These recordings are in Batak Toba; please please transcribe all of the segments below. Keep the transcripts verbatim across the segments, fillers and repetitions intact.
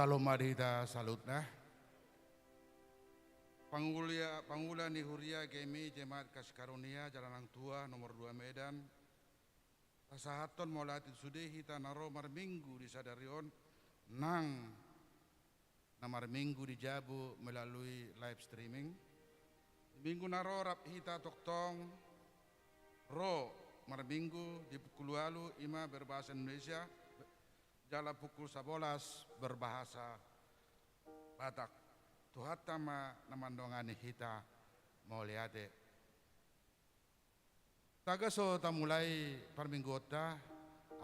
Shalom ma di hita saluhutna. Pangula, pangula ni huria G M I Jemaat Kasih Karunia Jalan Nang Tua nomor dua Medan. Pasahathon mauliate tu sude hita na ro marminggu di sadari on, nang na marminggu di jabu melalui live streaming. Di minggu na ro rap hita tongtong ro marminggu di pukul ualu, i ma berbahasa Indonesia, jala pukul sabolas berbahasa Batak. Tuhanta ma na mandongani hita, mauliate. Taga so tamulai parmingguonta,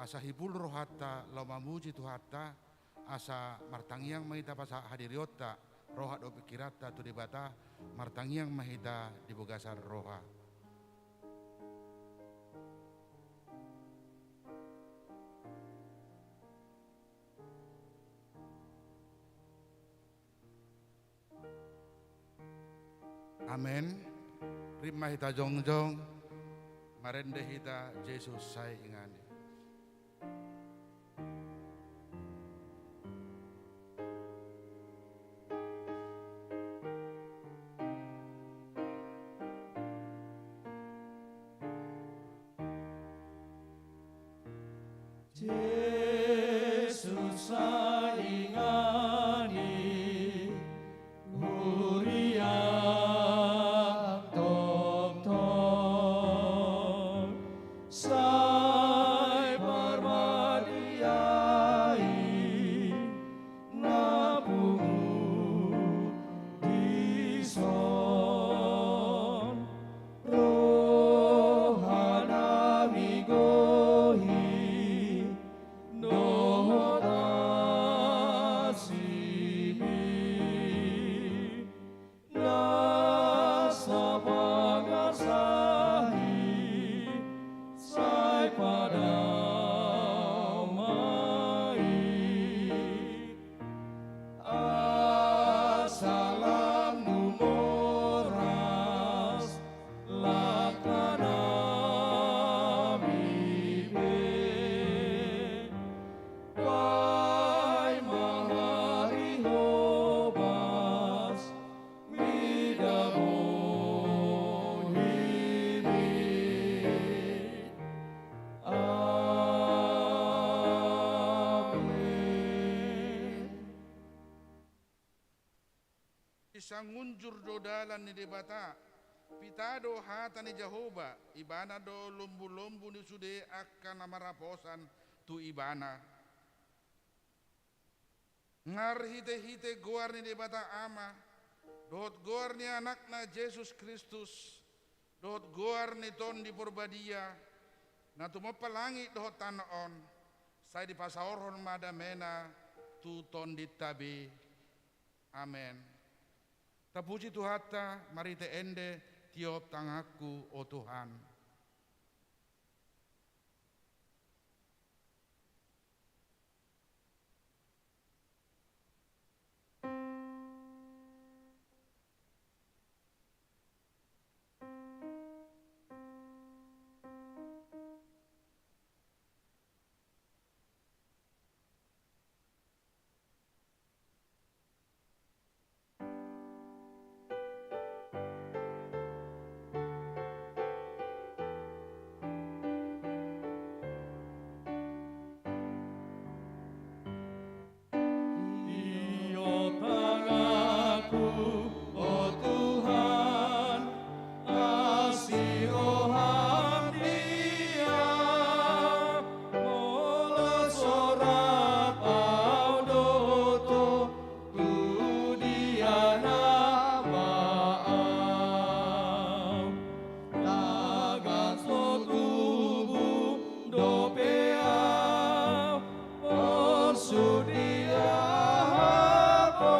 asa hibul rohanta laho mamuji Tuhanta, asa martangiang ma hita pasahat hadirionta, roha dohot pingkiranta tu Debata, martangiang ma hita di bagasan roha. Amen. Rap ma hita jongjong, marende hita Jesus sai ingani. Jesus sai ingani, huria tongtong sai parmadiai na pungu dison. Roha na migohi dohot asimi, na sapangasahi sai padao ma i. Asa lam nu moras langkanami be, paima hobas mida bohimi. Amen. Sangunjur do dalan ni Debata, pita do hata ni Jahowa, Ibana do lombulombu ni sude angka na marhaposan tu Ibana. Marhitehite goar ni Debata Ama, dohot goar ni Anakna Jesus Kristus, dohot goar ni Tondi Porbadia, na tumompa langit dohot tano on, sai dipasaorhon ma damena tu tondinta be. Amen. Tapuji Tuhanta marhite ende, tiop tanganku, o Tuhan. Tiop tanganku, o Tuhan, asi roham dia, molo so rap au dohot ho, tu dia nama au. Tagan so tubu dope au, porsuk di aha pe,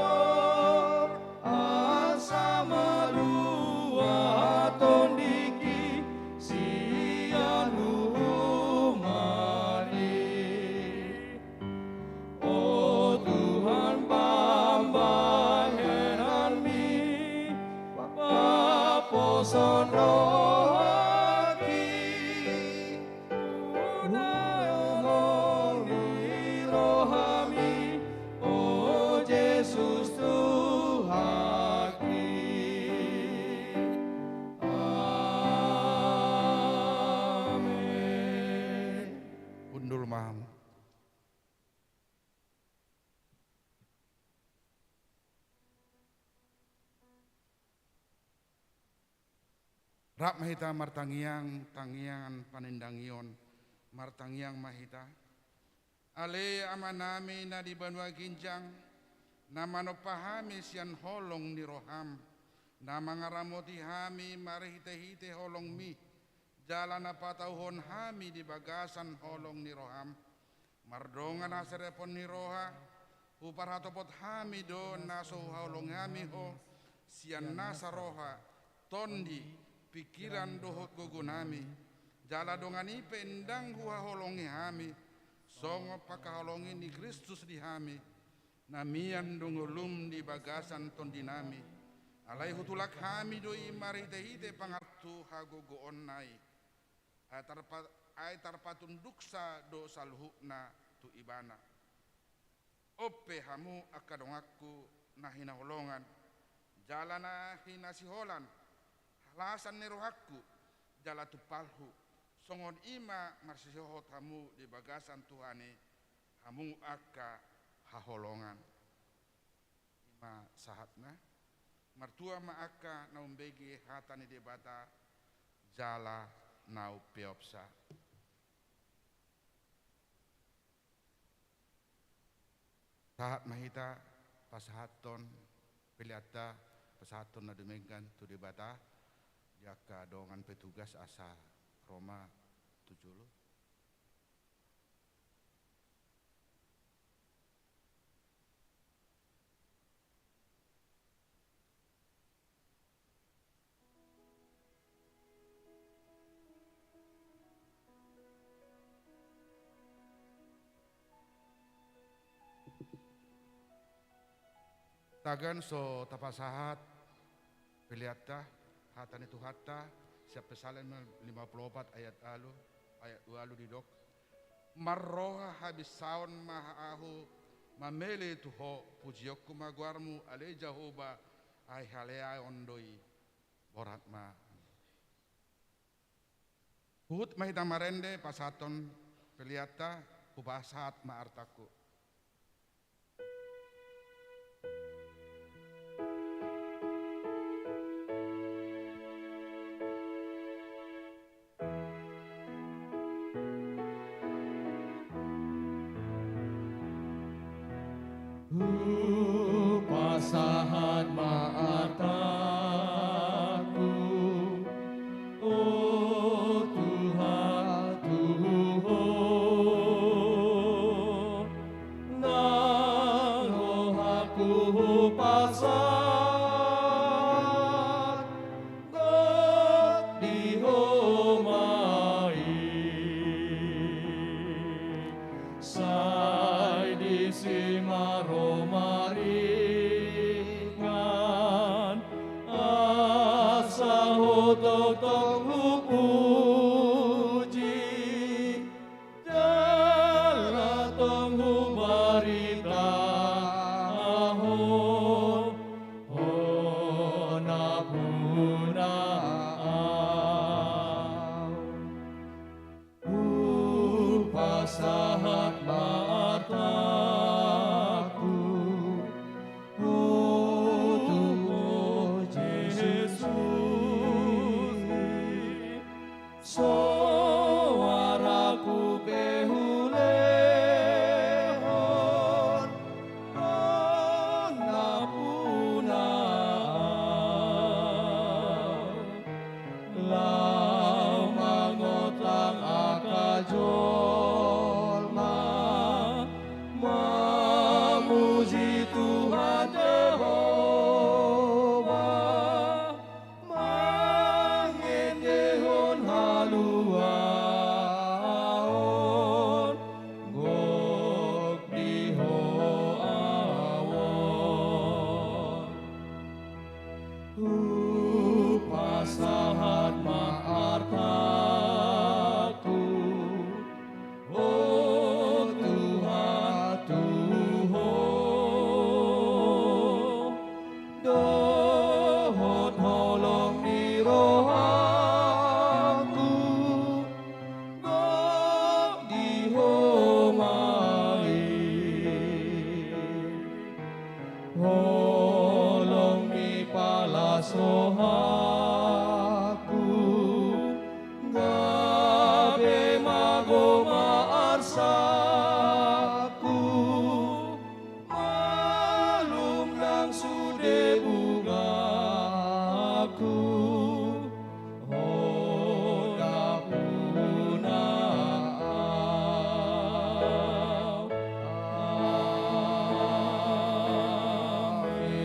asa malua tondingki sian huhuman i. O Tuhan, pambahenanmi paposon rohangki. Unang holong ni rohami, o Paham. Rap ma hita martangiang, tangiangan panindangion, martangiang ma hita. Ale Amanami na di banua ginjang, na manompa hami sian holong ni roham, na mangaramoti hami marhitehite holongmi, jala na patauhon hami di bagasan holong ni roham. Mardongan haserepon ni roha, huparhatopot hami do na so huhaholongi hami ho, sian nasa roha, tondi, pingkiran dohot gogonami, jala dongan i pe ndang huhaholongi hami, songon pangkaholongi ni Kristus di hami, na mian do ngolum di bagasan tondinami. Alai hutulak hami do i marhitehite pangar tu hagogoonna i. Ai tarpa-, ai tarpatunduksa do saluhutna tu Ibana. On pe hamu angka donganku na hinaholongan, jala na hinasiholan, halasan ni rohangku, jala tumpalhu, songon i ma marsihohot hamu di bagasan Tuhan i, hamu angka haholongan. I ma sahatna. Martua ma angka na umbege hata ni Debata, jala na umpeopsa. Sahat ma hita pasahathon peleanta, pasahathon na dumenggan tu Debata, di angka dongan petugas asa ro ma tu jolo. Tagan so tapasahat peleanta, hata ni Tuhanta, sian Psalmen lima pulu opat ayat ualu, ayat ualu didok: Marroha habinsaon ma ahu mamele tu Ho, pujionku ma goarmu, ale Jahowa, ai haleaon do i. Borat ma. Huhut ma hita marende pasahathon peleanta, hupasahat ma artangku. Hupasahat ma artangku, o Tuhan, tu Ho, nang rohangku hupasahat, di Ho ma i. Sai disi ma ro maringan, asa Ho tongtong hupuji, jala tong hubaritahon, Ho na punaan. Hupasahat ma artangku, o Tuhan Jesus. Soarangku pe hulehon, Ho na punaan. Laho mangotang angka jolma, mamuji Tuhan Jahowa, mangendehon halu Aku malum nang sude bungaku, ho da punang au. Amen.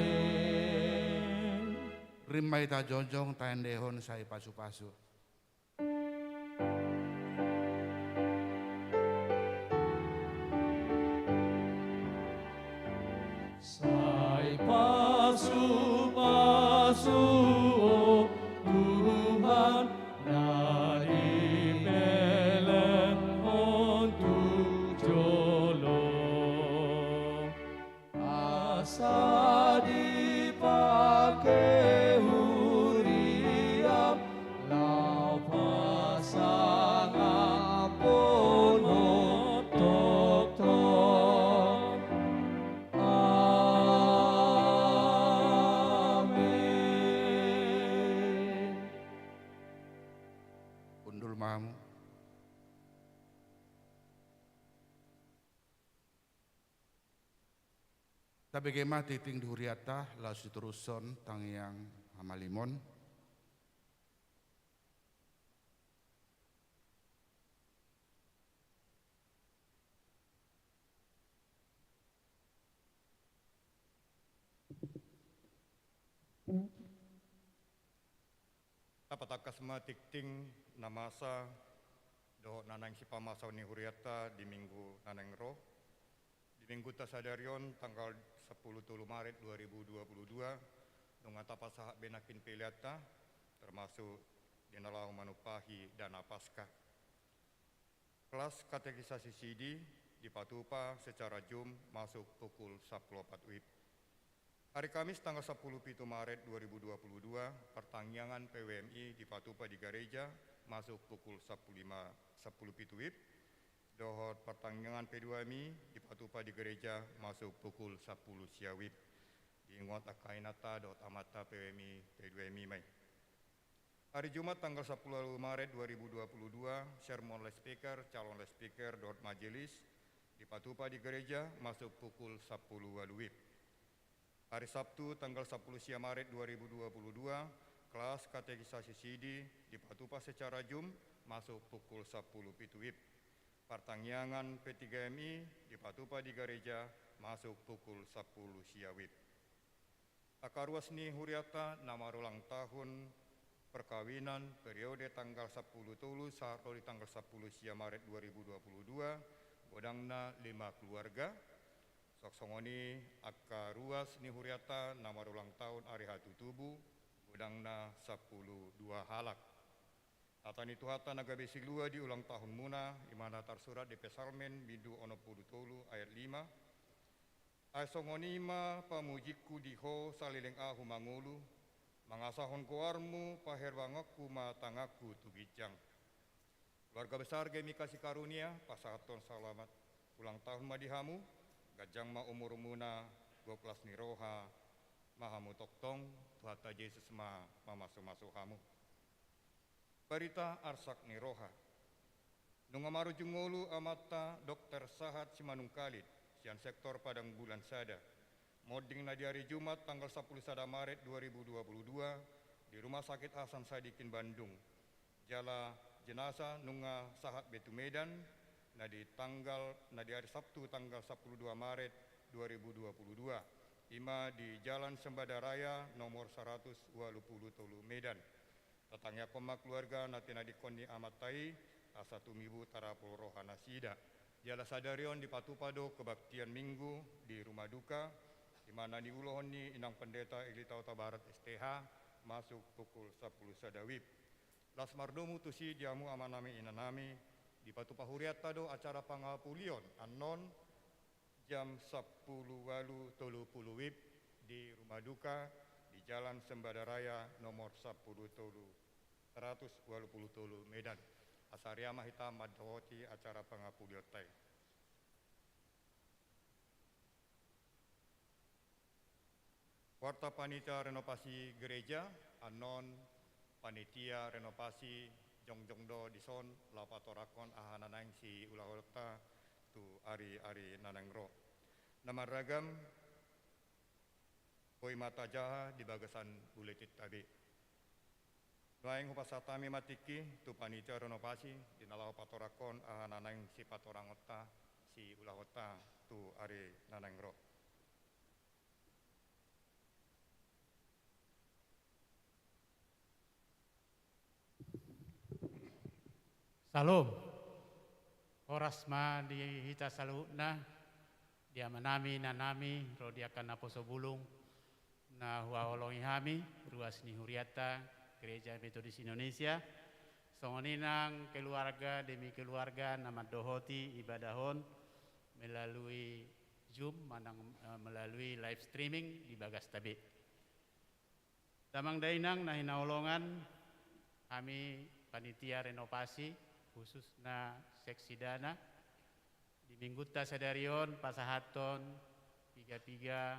Rim ma hita jongjong taendehon sai pasupasu. Sai pasupasu, o Tuhan, na dibelengkon tu jolo. Asa dipake huriam laho pasangaphon tongtong. Amen. Hundul ma hamu. Tabege ma tingting di hurianta laos diterushon tangiang hamalimon. Tapatangkas ma tingting na masa dohot na naeng sipamasaon ni hurianta di minggu na naeng ro. Di minggunta sadari on tanggal sampulu tolu Maret dua ribu dua puluh dua, nunga tapasahat be nangkin peleanta, termasuk di na laho manumpahi dana Paskah. Kelas katekisasi sidi dipatupa secara Zoom masuk pukul sampulu opat WIB. Hari Kamis tanggal sampulu pitu Maret dua ribu dua puluh dua, partangiangan P W M I dipatupa di gareja masuk pukul sampulu lima, sampulu pitu WIB, dohot partangiangan P dua M I dipatupa di gareja masuk pukul sampulu sia WIB. Diingot angka inanta dohot amanta P W M I, P dua M I ma i. Hari Jumat tanggal sampulu ualu Maret dua ribu dua puluh dua, sermon loudspeaker, calon loudspeaker, dohot majelis dipatupa di gareja masuk pukul sampulu ualu WIB. Hari Sabtu tanggal sampulu sia Maret dua ribu dua puluh dua, kelas katekisasi sidi dipatupa secara Zoom masuk pukul sampulu pitu WIB. Partangiangan P tiga M I dipatupa di gareja masuk pukul sampulu sia WIB. Angka ruas ni hurianta na marulang tahun perkawinan periode tanggal sampulu tolu sahat ro di tanggal sampulu sia Maret dua ribu dua puluh dua, godangna lima keluarga. Songon i angka ruas ni hurianta na marulang tahun ari hatutubu, godangna sampulu dua halak. Hata ni Tuhanta na gabe silua di ulang tahunmuna, i ma na tarsurat di Psalmen bindu onom pulu tolu ayat lima. Ai songon i ma pamujingku di Ho saleleng ahu mangolu, mangasahon goarmu, paherbangonku ma tanganku tu ginjang. Keluarga besar G M I Kasih Karunia, pasahathon selamat ulang tahun ma di hamu, ganjang ma umurmuna, gok las ni roha ma hamu tongtong, Tuhanta Jesus ma mamasumasu hamu. Barita arsak ni roha. Nunga marujung ngolu amanta Dokter Sahat Simanungkalit, sian sektor Padang Bulan Sada. Monding na di ari Jumat tanggal sampulu sada Maret dua ribu dua puluh dua di Rumah Sakit Hasan Sadikin Bandung. Jala jenasa nunga sahat be tu Medan, na di tanggal, na di ari Sabtu tanggal sampulu dua Maret dua ribu dua puluh dua, i ma di Jalan Sembada Raya nomor saratus ualu pulu tolu Medan. Tatangiangkon ma keluarga na tinadingkon ni amanta i, asa tumibu tarapul roha nasida. Jala sadari on dipatupa do kebaktian Minggu di rumah duka, di mana niulahon ni Inang Pendeta Elita Hutabarat S T H, masuk pukul sampulu sada WIB. Las mardomu tusi di hamu amanami inanami, dipatupa hurianta do acara pangapulion annon, jam sampulu ualu tolu pulu WIB di rumah duka di Jalan Sembada Raya nomor sampulu tolu, saratus ualu pulu tolu Medan. Asa ria ma hita mandohoti acara pangapulionta i. Warta panitia renovasi gereja, annon panitia renovasi jongjong do dison, laho patorangkon aha na naeng siulahonta tu ari-ari na naeng ro. Na marragam boi ma tajaha di bagasan buletinta be. Nuaeng hupasahat hami ma tingki tu panitia renovasi di na laho patorangkon aha na naeng sipatorangonta, siulahonta tu ari na naeng ro. Syalom. Horas ma di hita saluhutna, di amanami, inanami, ro di angka naposo bulung na huhaholongi hami, ruas ni hurianta Gereja Metodis Indonesia, songon i nang keluarga demi keluarga na mandohoti ibadah on melalui Zoom manang, eh, melalui live streaming di bagasta be. Damang dainang na hinaholongan, hami panitia renovasi, khususna seksi dana, di minggunta sadari on pasahathon piga-piga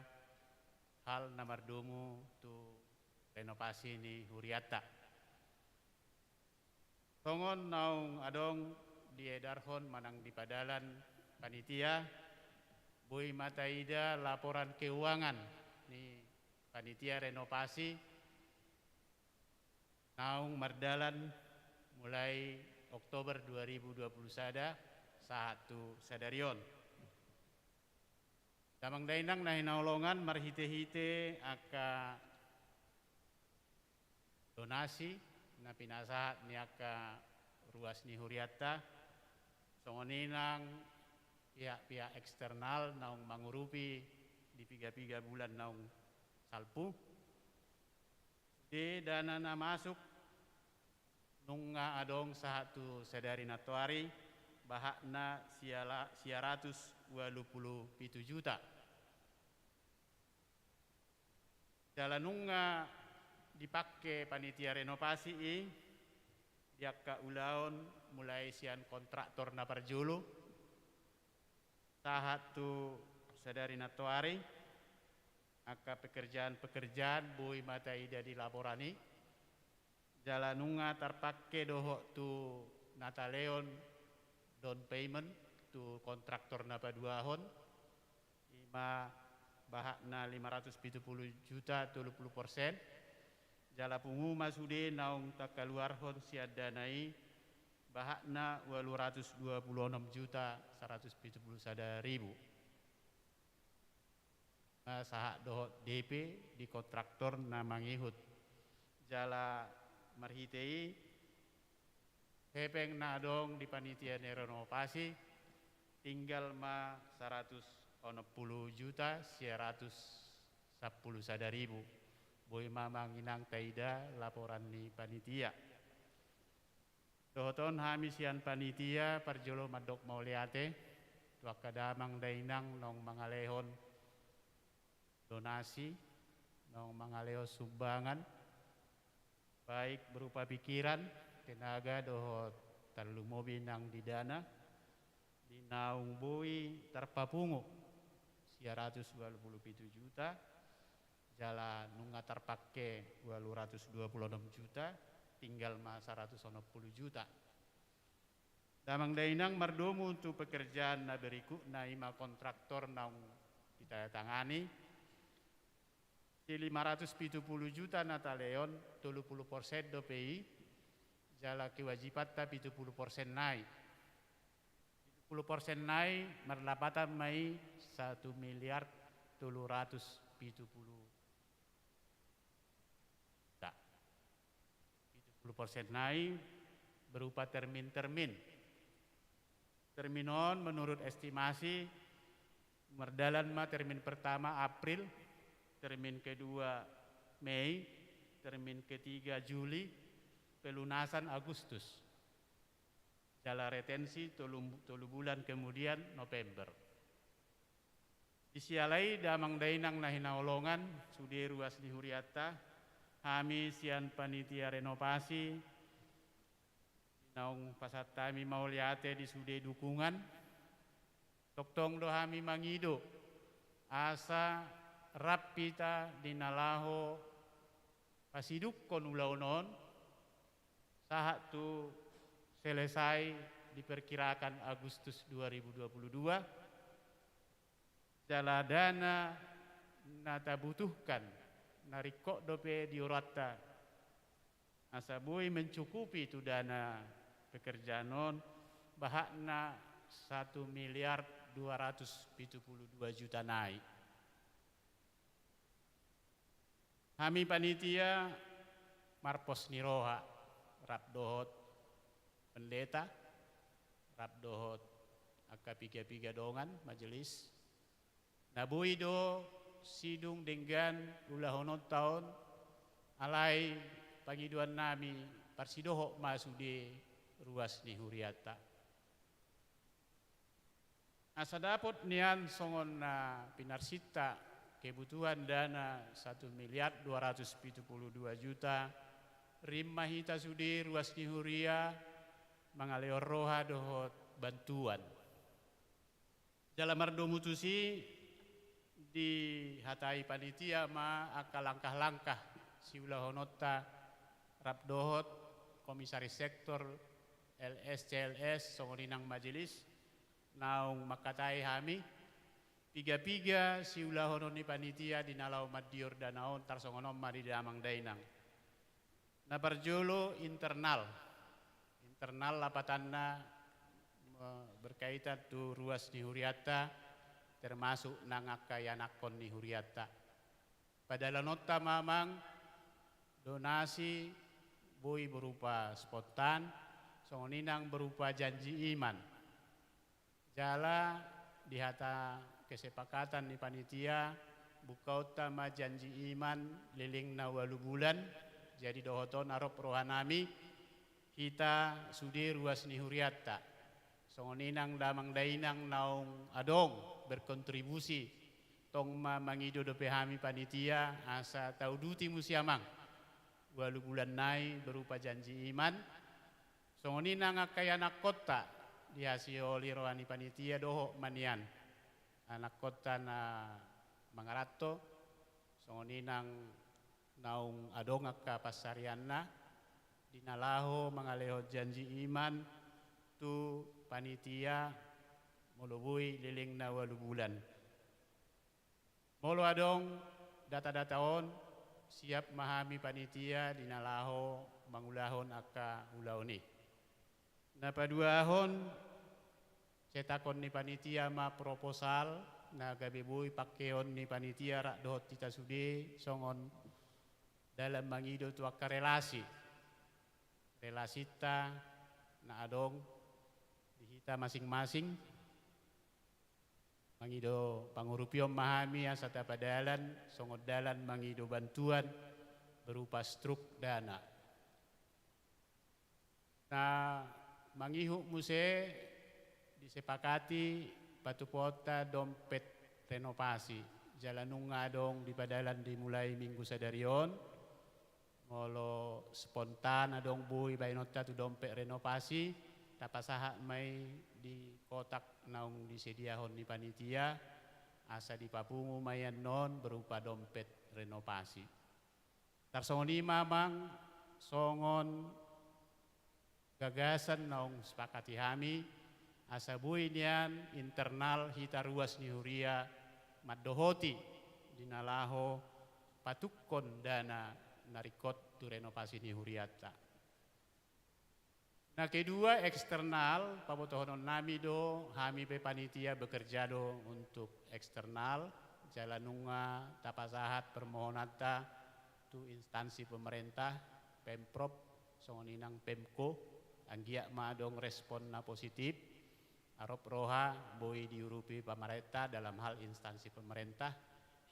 hal na mardomu tu renovasi ni hurianta. Songon naung adong diedarhon manang dipadalan panitia, boi ma taida laporan keuangan ni panitia renovasi naung mardalan mulai Oktober dua ribu dua puluh sada sahat tu sadari on. Damang dainang na hinaholongan, marhite-hite angka donasi na pinasahat ni angka ruas ni hurianta, songon i nang pihak-pihak eksternal naung mangurupi di piga-piga bulan naung salpu. Sude dana na masuk nunga adong sahat tu sadari nantoari, bahatna siala-, sia ratus ualu pulu pitu juta. Jala nunga dipake panitia renovasi i di angka ulaon, mulai sian kontraktor na parjolo sahat tu sadari nantoari, angka pekerjaan-pekerjaan boi ma taida di laporan i. Jala nunga tarpake dohot tu na taleon down payment tu kontraktor na paduahon, i ma bahatna lima ratus pitu pulu juta, tolu pulu persen. Jala pungu ma sude naung takaluarhon sian dana i, bahatna ualu ratus dua pulu onom juta saratus pitu pulu sada ribu. Sahat dohot D P di kontraktor na mangihut. Jala marhite i, hepeng na adong di panitia ni renovasi, tinggal ma saratus onom pulu juta sia ratus sampulu sada ribu. Boi ma manginang taida laporan ni panitia. Dohot on hami sian panitia parjolo mandok mauliate tu angka damang dainang naung mangalehon donasi, naung mangalehon sumbangan, baik berupa pikiran, tenaga, dohot tarlumobi nang di dana, di naung boi tarpapungu sia ratus ualu pulu pitu juta, jala nunga tarpake ualu ratus dua pulu onom juta, tinggal ma saratus onom pulu juta. Damang dainang, mardomu tu pekerjaan na berikutna, i ma kontraktor naung ditandatangani, di lima ratus pitu pulu juta na taleon, tolu pulu persen dope i, jala kewajibanta pitu pulu persen nai. Pitu pulu persen nai marlapatan ma i satu miliar tolu ratus pitu pulu juta. Pitu pulu persen nai berupa termin-termin. Termin on menurut estimasi, mardalan ma termin pertama April, termin kedua Mei, termin ketiga Juli, pelunasan Agustus. Jala retensi tolu, tolu bulan kemudian, November. Di siala i, damang dainang na hinaholongan, sude ruas ni hurianta, hami sian panitia renovasi naung pasahat hami mauliate di sude dukungan. Tongtong do hami mangido asa rap hita di na laho pasidungkon ulaon on, sahat tu selesai diperkirakan Agustus dua ribu dua puluh dua, jala dana na tabutuhkan na ringkot dope di oranta asa boi mencukupi tu dana pekerjaan on, bahatna satu miliar dua ratus pitu puluh dua juta nai. Hami panitia marpos ni roha rap dohot pendeta, rap dohot angka piga-piga dongan majelis, na boi do sidung denggan ulahononta on, alai pangidoannami parsidohot ma sude ruas ni hurianta. Asa dapot nian songon na pinarsinta kebutuhan dana satu miliar dua ratus pitu puluh dua juta, rim ma hita sude ruas ni huria mangalehon roha dohot bantuan. Jala mardomu tusi dihatai panitia ma angka langkah-langkah siulahononta rap dohot komisaris sektor, L S, C L S, songon i nang majelis, naung mangkatai hami, piga-piga siulahonon ni panitia di na laho mandior dana on tarsongon on ma di damang dainang. Na parjolo internal. Internal lapatanna, eh, berkaitan tu ruas ni hurianta, termasuk nang angka ianakhon ni hurianta. Padalanonta ma amang, donasi boi berupa spontan, songon i nang berupa janji iman. Jala di hata kesepakatan ni panitia, bukaonta ma janji iman lelengna ualu bulan, jadi dohot on arop rohanami, hita sude ruas ni hurianta. Songon i nang damang dainang naung adong berkontribusi, tong ma mangido dope hami panitia, asa tauduti muse amang ualu bulan nai berupa janji iman, songon i nang angka ianakhonta dihasioli roha ni panitia dohot ma nian anakhonta na mangaranto, songon i nang naung adong angka pansarianna, di na laho mangalehon janji iman tu panitia molo boi lelengna ualu bulan. Molo adong data-data on, siap ma hami panitia di na laho mangulahon angka ulaon i. Na paduahon, cetakhon ni panitia ma proposal na gabe boi pangkeon ni panitia rap dohot hita sude songon dalan mangido tu angka relasi. Relasinta na adong di hita masing-masing. Mangido pangurupion ma hami asa tapadalan songon dalan mangido bantuan berupa struk dana. Na mangihut muse disepakati patupaonta dompet renovasi. Jala nunga adong dipadalan dimulai minggu sadari on. Molo spontan adong boi baenonta tu dompet renovasi, tapasahat ma i di kotak naung disediahon ni panitia, asa dipapungu ma i annon berupa dompet renovasi. Tarsongon i ma amang songon gagasan naung sepakati hami, asa boi nian internal hita ruas ni huria mandohoti di na laho patukkon dana na ringkot tu renovasi ni hurianta. Na kedua, eksternal, pabotohononnami do, hami pe panitia bekerja do untuk eksternal, jala nunga tapasahat permohonanta tu instansi pemerintah, Pemprov, songon i nang Pemko, anggiat ma adong respon na positif, arop roha boi diurupi pamarenta dalam hal instansi pemerintah,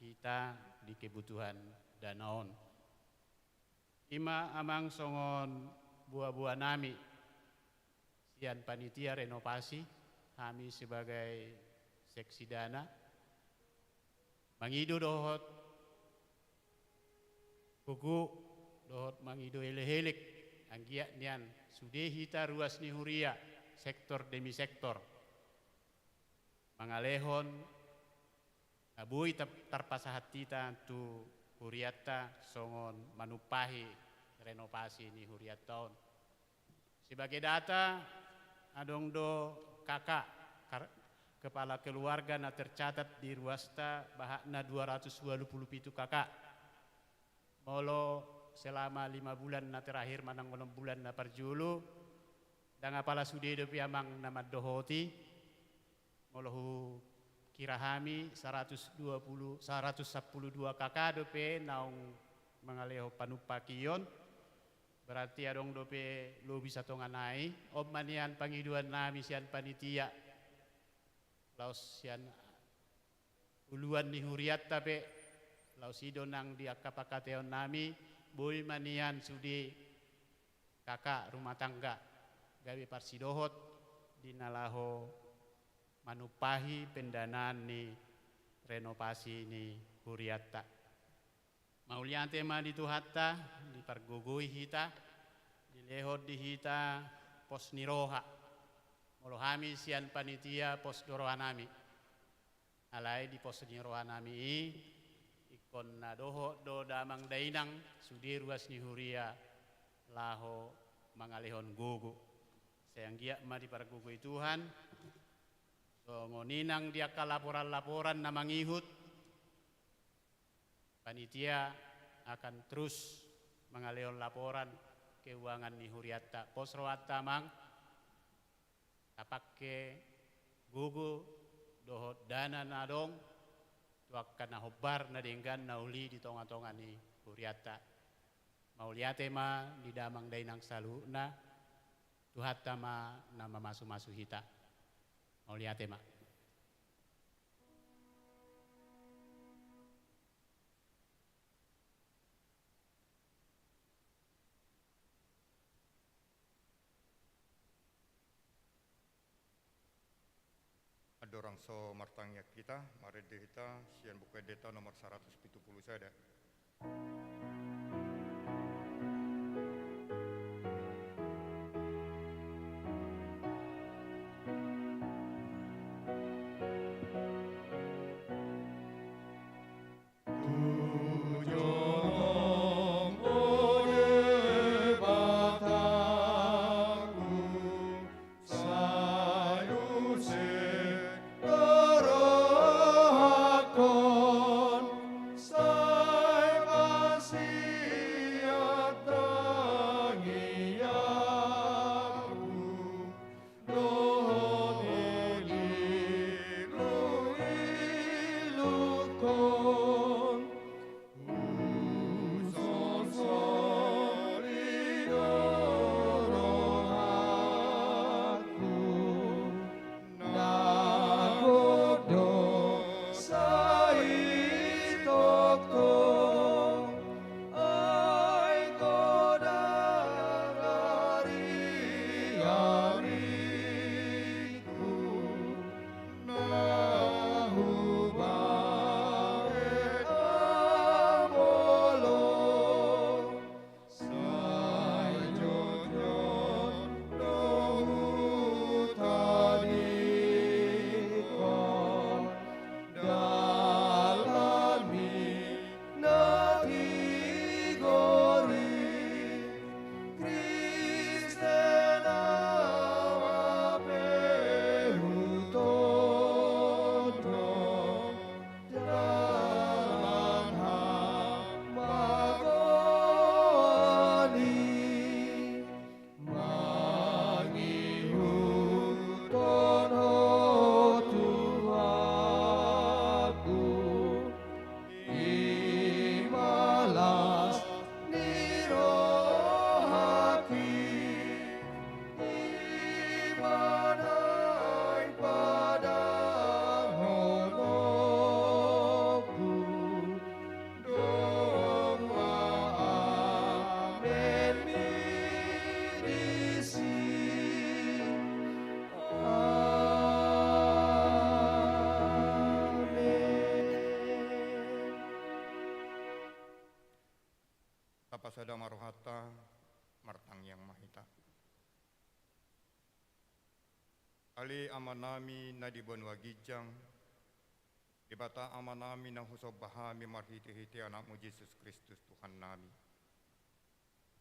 hita di kebutuhan dana on. I ma amang songon boa-boanami sian panitia renovasi, hami sebagai seksi dana, mangido dohot gogo dohot mangido elek-elek, anggiat nian sude hita ruas ni huria, sektor demi sektor, mangalehon na boi tar-, tarpasahat hita tu hurianta songon manumpahi renovasi ni hurianta on. Sebagai data, Adong do K K, kar-, kepala keluarga na tercatat di ruasta, bahatna dua ratus ualu pulu pitu K K. Molo selama lima bulan na terakhir manang onom bulan na parjolo, ndang apala sude dope amang na mandohoti. Molo hukira hami saratus dua pulu, saratus sampulu dua K K dope naung mangalehon panumpahion, berarti adong dope lobi satonga nai. On ma nian pangidoan nami sian panitia, laos sian uluan ni hurianta pe, laos i do nang di angka pangkataion nami, boi ma nian sude K K rumah tangga gabe parsidohot di na laho manumpahi pendanaan ni renovasi ni hurianta. Mauliate ma di Tuhanta, dipargogoi hita, dilehon di hita pos ni roha. Molo hami sian panitia, pos do roha nami. Alai di pos ni roha nami i, ingkon na dohot do damang dainang sude ruas ni huria laho mangalehon gogo. Sai anggiat ma dipargogoi Tuhan. Songon i nang di angka laporan-laporan na mangihut, panitia akan terus mangalehon laporan keuangan ni hurianta. Pos rohanta amang, tapangke gogo dohot dana na adong tu angka na hombar na denggan na uli di tonga-tonga ni hurianta. Mauliate ma di damang dainang saluhutna. Tuhanta ma na mamasu-masu hita. Mauliate ma. Andorang so martangiang hita, marende hita sian Buku Endenta nomor saratus pitu pulu sada. Tapasada ma rohanta, martangiang ma hita. Ale Amanami na di banua ginjang, Debata Amanami na husomba hami marhitehite Anakmu Jesus Kristus Tuhannami.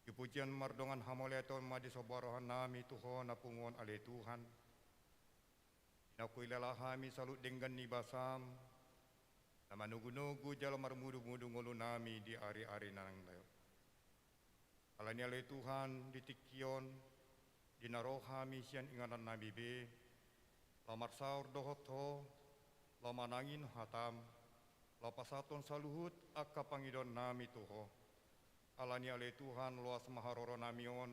Di pujian mardongan hamauliateon ma disomba rohanami tu Ho na pungu on, ale Tuhan, di na huilala hami saluhut denggan ni basaM, na manogunogu jala marmudumudu ngolunami di ariari na naeng ro. Alani, ale Tuhan, di tingki on, di na ro hami sian inganannami be, laho marsaor dohot Ho, laho manangihon hataM, laho pasahathon saluhut angka pangidoannami tu Ho. Alani, ale Tuhan, loas ma haroronami on,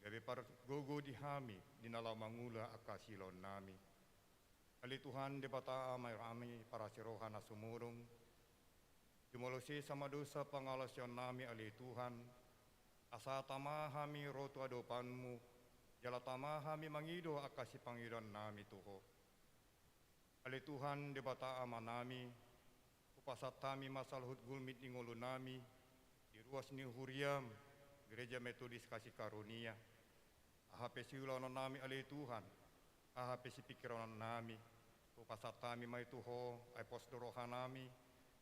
gabe pargogo di hami di na laho mangula angka siulaonnami. Ale Tuhan, Debata Amanami parasi roha na sumurung, jumolo sesa ma dosa pangalaosionnami, ale Tuhan, asa tama hami ro tu adopanMu, jala tama hami mangido angka sipangidoannami tu Ho. Ale Tuhan, Debata Amanami, hupasahat hami ma saluhut gulmit ni ngolunami di ruas ni huriaM, Gereja Metodis Kasih Karunia. Aha pe siulaonnami, ale Tuhan, aha pe sipingkironnami, hupasahat hami ma i tu Ho, ai pos do rohanami,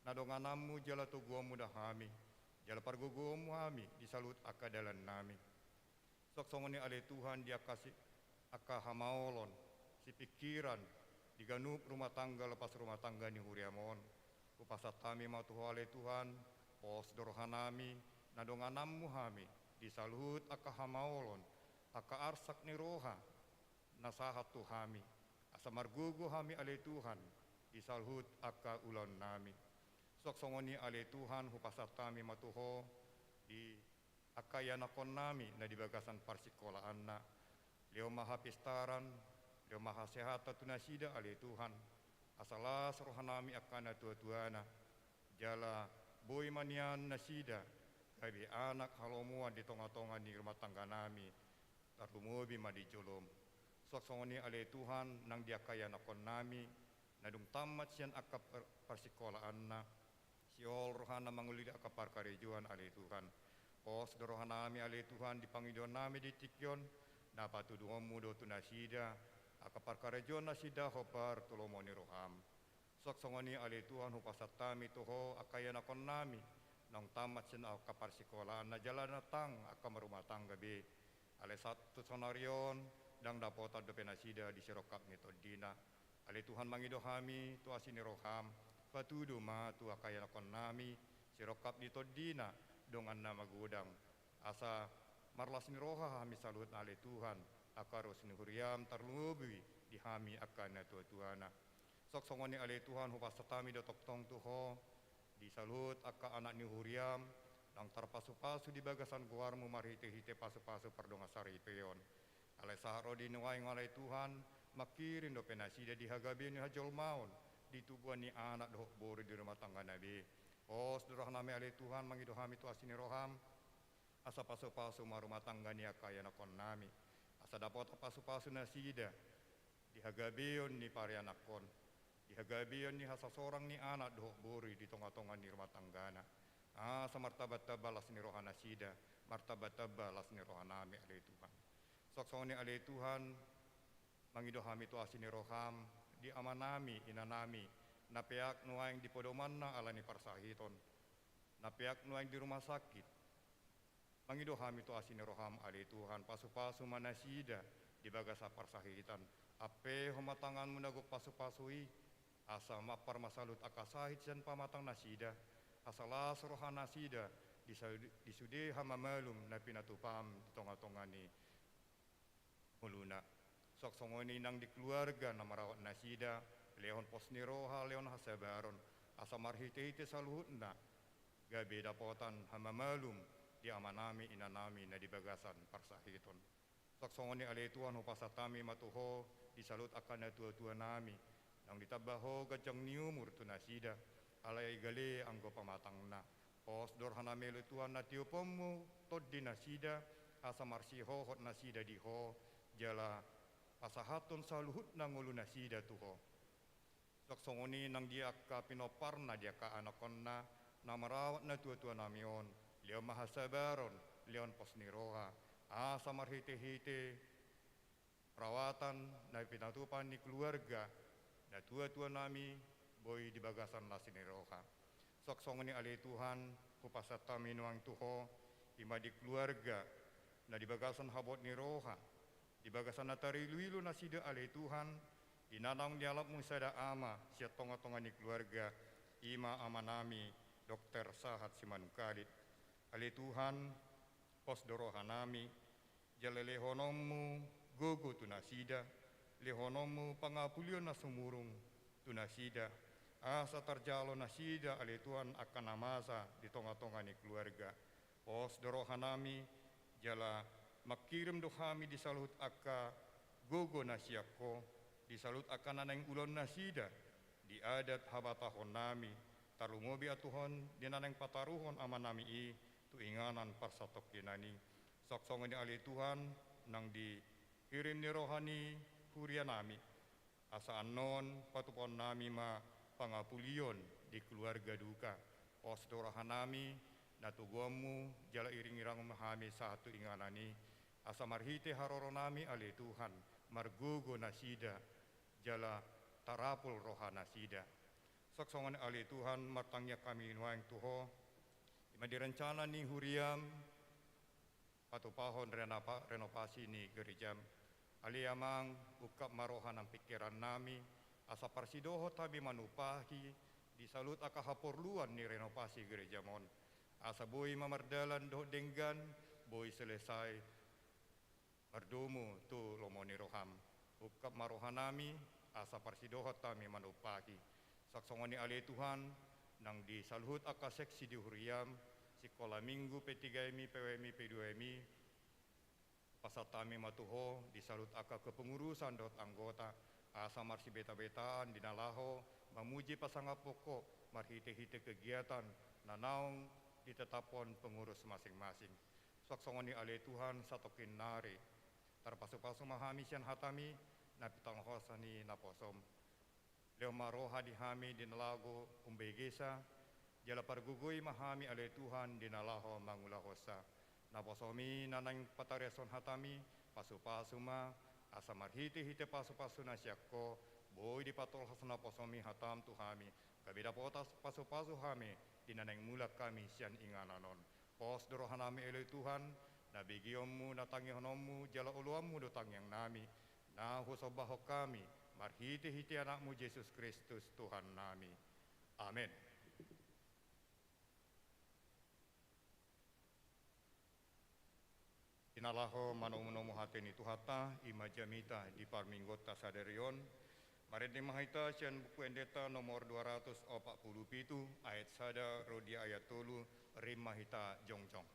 na dongananMu jala toguonMu do hami, jala pargogoonMu hami di saluhut angka dalannami. Suang songon i, ale Tuhan, di angka si-, angka hamaolon, sipingkiran, di ganup rumah tangga lopas rumah tangga ni huriaM on. Hupasahat hami ma tu Ho, ale Tuhan, pos do rohanami, na dongananMu hami, di saluhut angka hamaolon, angka arsak ni roha, na sahat tu hami, asa margogo hami, ale Tuhan, di saluhut angka ulaonnami. Suang songon i, ale Tuhan, hupasahat hami ma tu Ho, di angka ianakkonnami na di bagasan parsingkolaanna. Lehon ma hapistaran, lehon ma hasehatan tu nasida, ale Tuhan, asa las rohanami angka natuatuana, jala boi ma nian nasida gabe anak halomoan di tongatonga ni rumah tangganami, tarlumobi ma di joloM. Suang songon i, ale Tuhan, nang di angka ianakkonnami na dung tammat sian angka par-, parsingkolaanna, sihol rohana mangulidi angka parkarejoan, ale Tuhan. Pos do rohanami, ale Tuhan, di pangidoannami di tingki on, na patuduhonMu do tu nasida angka parkarejoan nasida hombar tu lomo ni rohaM. Suang songon i, ale Tuhan, hupasahat hami tu Ho angka ianakkonnami naung tammat sian angka parsingkolaanna jala na tang angka marumah tangga be. Alai sahat tu saonari on, ndang dapotan dope nasida di sirongkap ni tondina. Ale Tuhan, mangido hami tu asi ni rohaM, patudu ma tu angka ianakkonnami, sirongkap ni tondina, dongan na magodang. Asa marlas ni roha hami saluhutna, ale Tuhan, angka ruas ni huriaM, tarlumobi di hami angka natuatuana. Suang songon i, ale Tuhan, hupasahat hami do tongtong tu Ho, di saluhut angka anak ni huriaM, naung tarpasupasu di bagasan goarMu marhitehite pasupasu pardongansaripeon. Alai sahat ro di nuaeng, ale Tuhan, mangkirim dope nasida di hagabeon ni hajolmaon, di tubuan ni anak dohot boru di rumah tanggana be. Pos do rohanami, ale Tuhan, mangido hami tu asi ni rohaM, asa pasupasu ma rumah tangga ni angka ianakkonnami, asa dapotan pasupasu nasida di hagabeon ni parianakhon, di hagabeon ni hasasorang ni anak dohot boru di tongatonga ni rumah tanggana. Asa martambatamba las ni roha nasida, martambatamba las ni rohanami, ale Tuhan. Suang songon i, ale Tuhan, mangido hami tu asi ni rohaM, di amanami, inanami, na peak nuaeng di podomanna ala ni parsahiton, na peak nuaeng di rumah sakit. Mangido hami tu asi ni rohaM, ale Tuhan, pasupasu ma nasida di bagasan parsahiton. Ampehon ma tanganMu na gok pasupasu i, asa mampar ma saluhut angka sahit sian pamatang nasida, asa las roha nasida di sa-, di sude hamamalum na pinatupaM di tongatonga ni ngoluna. Suang songon i nang di keluarga na marawat nasida, lehon pos ni roha, lehon hasabaron, asa marhitehite saluhutna gabe dapotan hamamalum di amanami, inanami na di bagasan parsahiton. Suang songon i, ale Tuhan, hupasahat hami ma tu Ho di saluhut angka natuatuanami, naung ditamba Ho ganjang ni umur tu nasida, alai gale anggo pamatangna. Pos do rohanami, ale Tuhan, na tiopMu tondi nasida, asa marsihohot nasida di Ho, jala pasahathon saluhutna ngolu nasida tu Ho. Suang songon i nang di angka pinomparna, di angka anakhonna na marawat natuatuanami on, lehon ma hasabaron, lehon pos ni roha, asa marhitehite perawatan na pinatupa ni keluarga natuatuanami boi di bagasan las ni roha. Suang songon i, ale Tuhan, hupasahat hami nuaeng tu Ho i ma di keluarga na di bagasan habot ni roha, di bagasan na tariluilu nasida ale Tuhan, di na naung nialapmu sada ama sian tongatonga ni keluarga, i ma amanami Dokter Sahat Simanungkalit. Ale Tuhan, pos do rohanami, jala lehononmu gogo tu nasida, lehononmu pangapulion na sumurung tu nasida, asa tarjalo nasida ale Tuhan angka na masa di tongatonga ni keluarga. Pos do rohanami, jala mangkirim do hami di saluhut angka gogo na sian ho, di saluhut angka na naeng ulaon nasida, di adat habatahonnami, tarlumobi atuhon di na naeng pataruhon amanami i tu inganan parsatongkinan i. Songon i ale Tuhan, nang di hirim ni roha ni hurianami, asa annon patupaonnami ma pangapulion di keluarga duka. Pos do rohanami, na toguonmu jala iringirangimu ma hami sahat tu inganan i, asa marhite haroronami ale Tuhan, margogo nasida, jala tarapul roha nasida. Songon i ale Tuhan, martangiang hami nuaeng tu ho, i ma di rencana ni huriam, patupahon renapa-, renovasi ni gerejam. Ale Amang, ungkap ma roha nang pingkirannami, asa parsidohot hami manumpahi di saluhut angka haporluan ni renovasi gerejam on. Asa boi ma mardalan dohot denggan, boi selesai mardomu tu lomo ni roham. Ungkap ma rohanami, asa parsidohot hami manumpahi. Songon i ale Tuhan, nang di saluhut angka seksi di huriam, sikola minggu, P tiga M I, P W M I, P dua M I, pasahat hami ma tu ho di saluhut angka kepengurusan dohot anggota, asa marsibetabetaan di na laho mamuji pasangaphon ho marhitehite kegiatan na naung ditetaphon pengurus masing-masing. Songon i ale Tuhan, satongkin nari tarpasupasu ma hami sian hatami na pinarhosa ni naposom. Lehon ma roha di hami di na laho umbegesa, jala pargogoi ma hami ale Tuhan di na laho mangulahonsa. Naposom i na naeng patarishon hatami, pasupasu ma, asa marhitehite pasupasu na sian ho, boi dipatolhas naposom i hatam tu hami, gabe dapotan pasupasu hami di na naeng mulak hami sian inganan on. Pos do rohanami ale Tuhan, na begeonmu na tangihononmu jala oloanmu do tangiangnami, na husombahon hami marhitehite Anakmu Jesus Kristus Tuhannami. Amen. Di na laho manomunomu hata ni Tuhanta, i ma jamita di parmingguonta sadari on, marende ma hita sian Buku Endenta nomor dua ratus opat pulu pitu, ayat sada ro di ayat tolu, rap ma hita jongjong.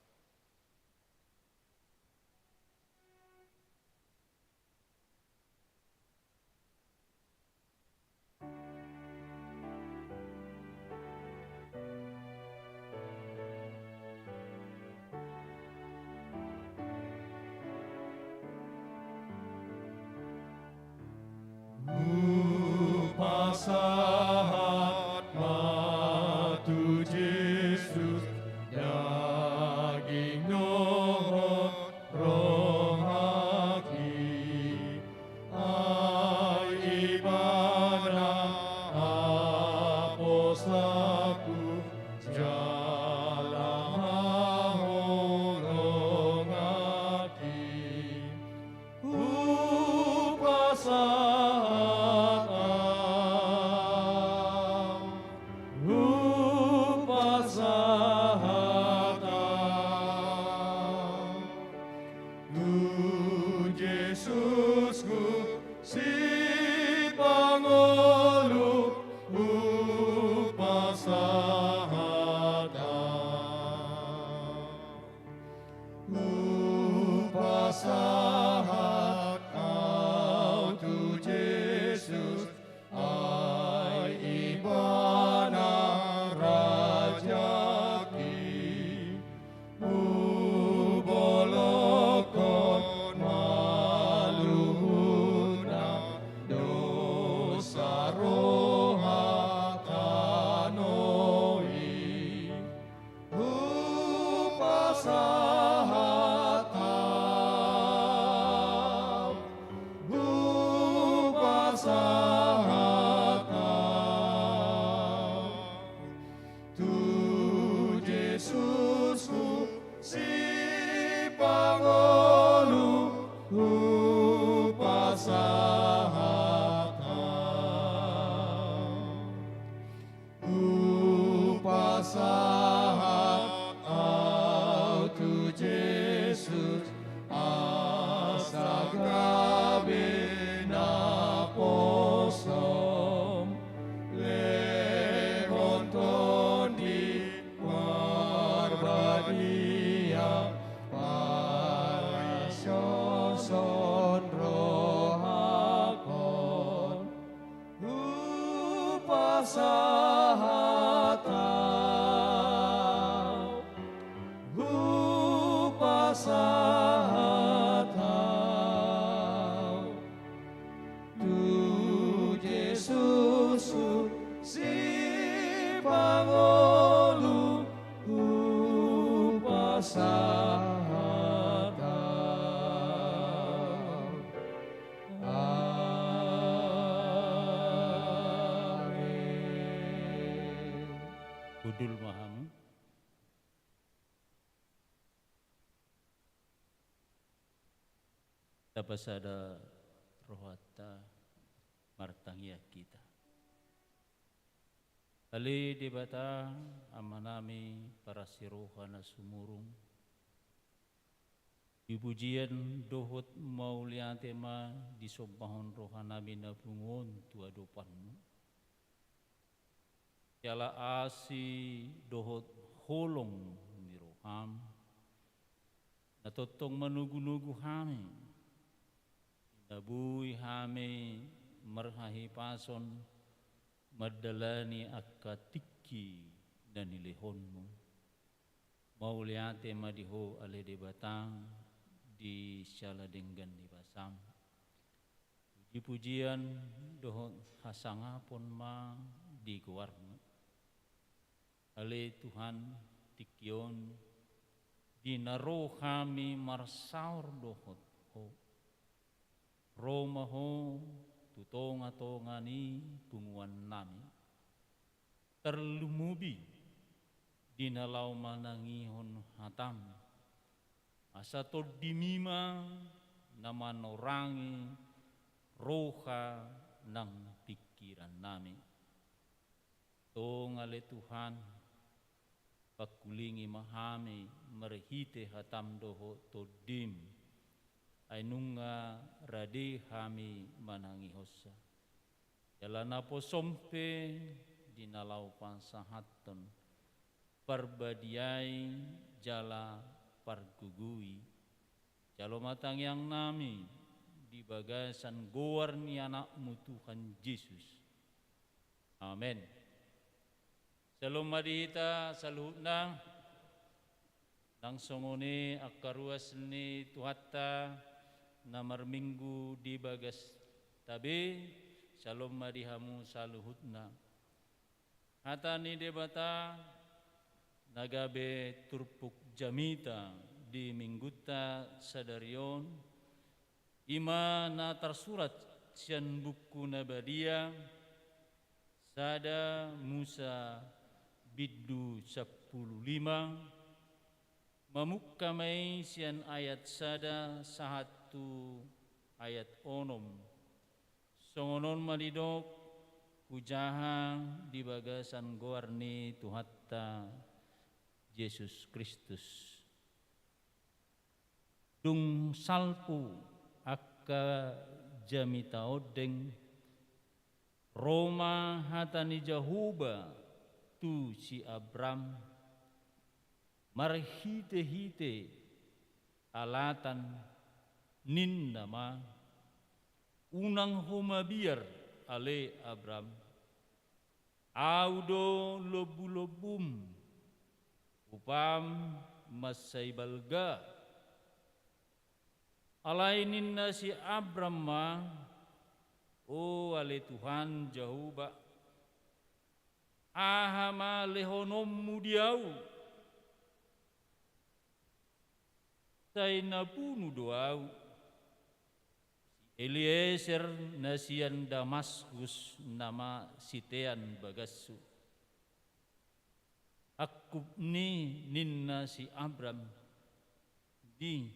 Hupasahat ma tu Jesus daging dohot rohangki, ai Ibana aposangku jala haholonganki. Hupasahat ahu, hupasahat ahu tu Jesusku sipangolu, hupasahat ahu. Hupasahat ahu tu Jesus, ai Ibana rajangki. Hubolongkon ma luhutna dosa roha tano i. Hupasahat ahu, hupasahat ahu tu Jesusku si Gabe naposom lehon Tondi Parbadia, paisoson rohakon. Hupasahat ahu, hupasahat ahu tu Jesus Husipangolu, hupasahat ahu. Amen. Hundul ma hamu. Tapasada rohanta, martangiang hita. Ale Debata, Amanami, parasi roha na sumurung, pujipujian dohot mauliate ma disombahon rohanami na pungu on tu adopanmu. Jala asi dohot holong ni roham na tongtong manogunogu hami, na boi hami marhahipason mandalani angka tingki na nilehonmu. Mauliate ma di Ho ale Debata di siala denggan ni basam. Pujipujian dohot hasangapon ma di goarmu. Ale Tuhan, tingki on di na ro hami marsaor dohot Ho, ro ma Ho tu tongatonga ni punguannami. Tarlumobi di na laho manangihon hatam, asa Tondimi ma na manorangi roha nang pingkirannami. Tong ale Tuhan, pangkulingi ma hami marhite hatam dohot Tondim, ai nunga rade hami manangihonsa. Jala naposom pe di na laho pasahathon parbadiai jala pargogoi. Jalo ma tangiangnami di bagasan goar ni Anakmu Tuhan Jesus. Amen. Syalom ma di hita saluhutna. Nang songon i angka ruas ni Tuhanta na marminggu di bagasta be, syalom ma di hamu saluhutna. Hata ni Debata na gabe turpuk jamita di minggunta sadari on, i ma na tarsurat sian Buku na Badia, sada Musa bindu sampulu lima, mamungka ma i sian ayat sada sahat tu ayat onom. Songon on ma didok, hujaha di bagasan goar ni Tuhanta Jesus Kristus. Dung salpu angka jamita ondeng, ro ma hata ni Jahowa tu si Abram, marhitehite alatan, ninna ma: Unang ho mabiar, ale Abram. Ahu do lombulombum, upam mansai balga. Alai ninna si Abram ma: O ale Tuhan Jahowa, aha ma lehononmu di ahu? Sai na bunu do ahu. Si Elieser na sian Damaskus nama sitean bagashu. Angkup ni, ninna si Abram, di,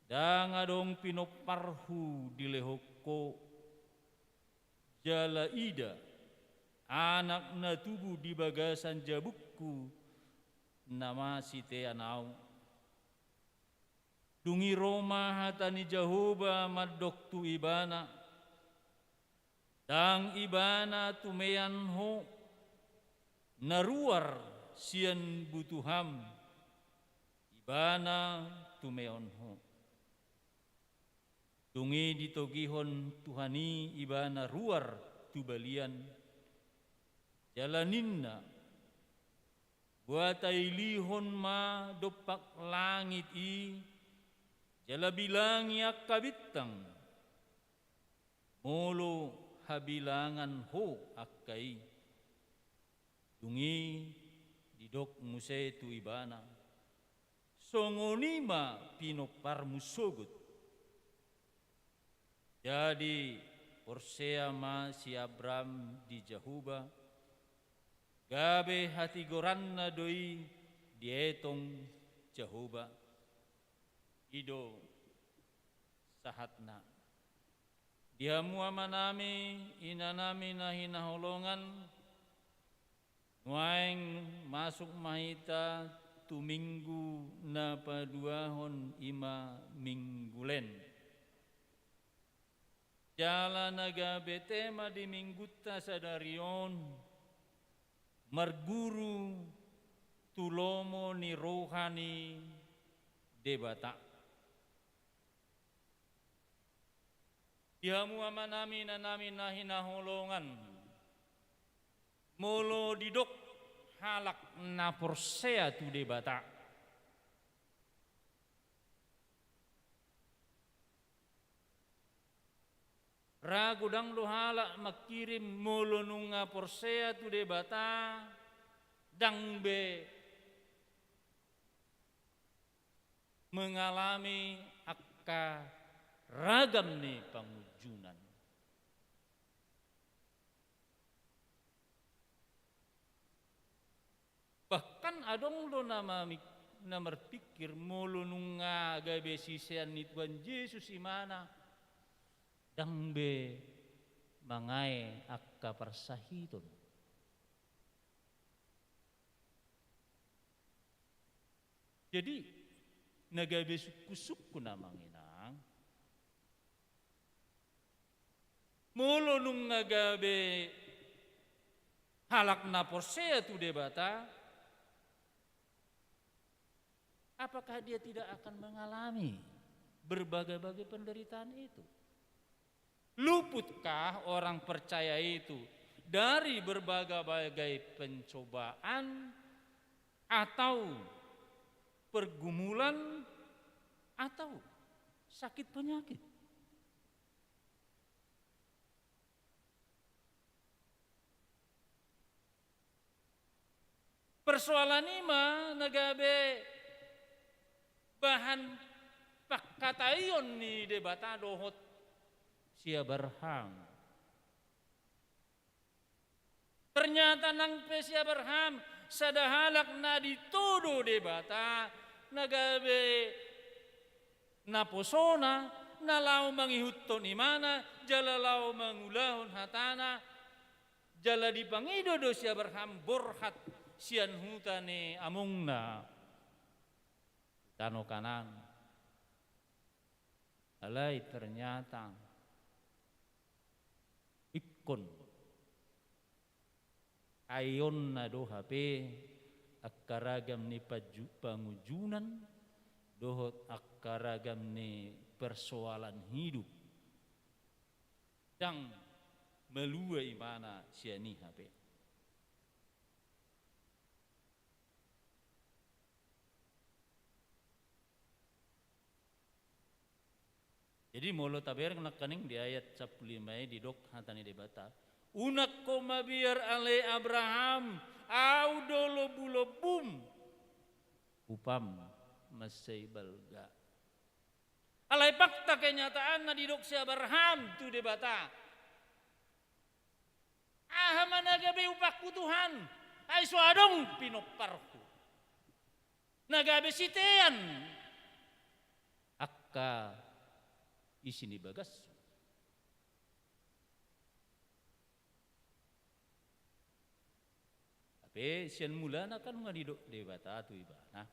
ndang adong pinomparhu dilehon ho, jala ida, anak na tubu di bagasan jabungku, nama sitean ahu. Dung i ro ma hata ni Jahowa mandok tu ibana: Ndang ibana tumean ho na ruar sian butuham, ibana tumeon ho. Dung i ditogihon Tuhan i ibana ruar tu balian, jala ninna: Boa tailihon ma dompak langit i jala bilangi angka bintang, molo habilangan ho angka i. Dung i didok muse tu ibana: Songon i ma pinomparmu sogot. Jadi porsea ma si Abram di Jahowa, gabe hatigoranna do i dietong Jahowa. I do sahatna. Di hamu amanami, inanami na hinaholongan, nuaeng masuk ma hita tu minggu na paduahon, i ma Minggu Lent. Jala na gabe tema di minggunta sadari on, marguru tu lomo ni roha ni Debata. Di hamu amanami, inanami na hinaholongan, molo didok halak na porsea tu Debata, ra godang do halak mangkirim molo nunga porsea tu Debata, ndang be mengalami angka ragam ni pangunjunan. Bahkan adong do na mamik-, na marpikir molo nunga gabe sisean ni Tuhan Jesus imana, ndang be mangae angka parsahiton. Jadi, na gabe sungkun-sungkun amang inang, molo nunga gabe halak na porsea tu Debata, apakah dia tidak akan mengalami berbagai-bagai penderitaan itu? Luputkah orang percaya itu dari berbagai-bagai pencobaan atau pergumulan atau sakit penyakit? Persoalan i ma na gabe bahan pangkataion ni Debata dohot si Abraham. Ternyata nang pe si Abraham, sada halak na ditodo Debata, na gabe naposona, na laho mangihuthon imana, jala laho mangulahon hatana, jala dipangido do si Abraham borhat sian huta ni amongna, tano Kanaan. Alai ternyata ingkon aeonna do hape angka ragam ni paju-, pangunjunan, dohot angka ragam ni persoalan hidup. Ndang malua imana sian i hape. Jadi, molo tabereng nangkaning di ayat sampulu lima i didok hata ni Debata: Unang ho mabiar ale Abraham, Ahu do lombulombum, hupam mansai balga. Alai fakta kenyataanna didok si Abraham tu Debata: Aha ma na gabe upangku Tuhan, ai so adong pinomparhu. Na gabe sitean angka isi ni bagashu. Hape sian mulana kan nunga didok Debata tu ibana: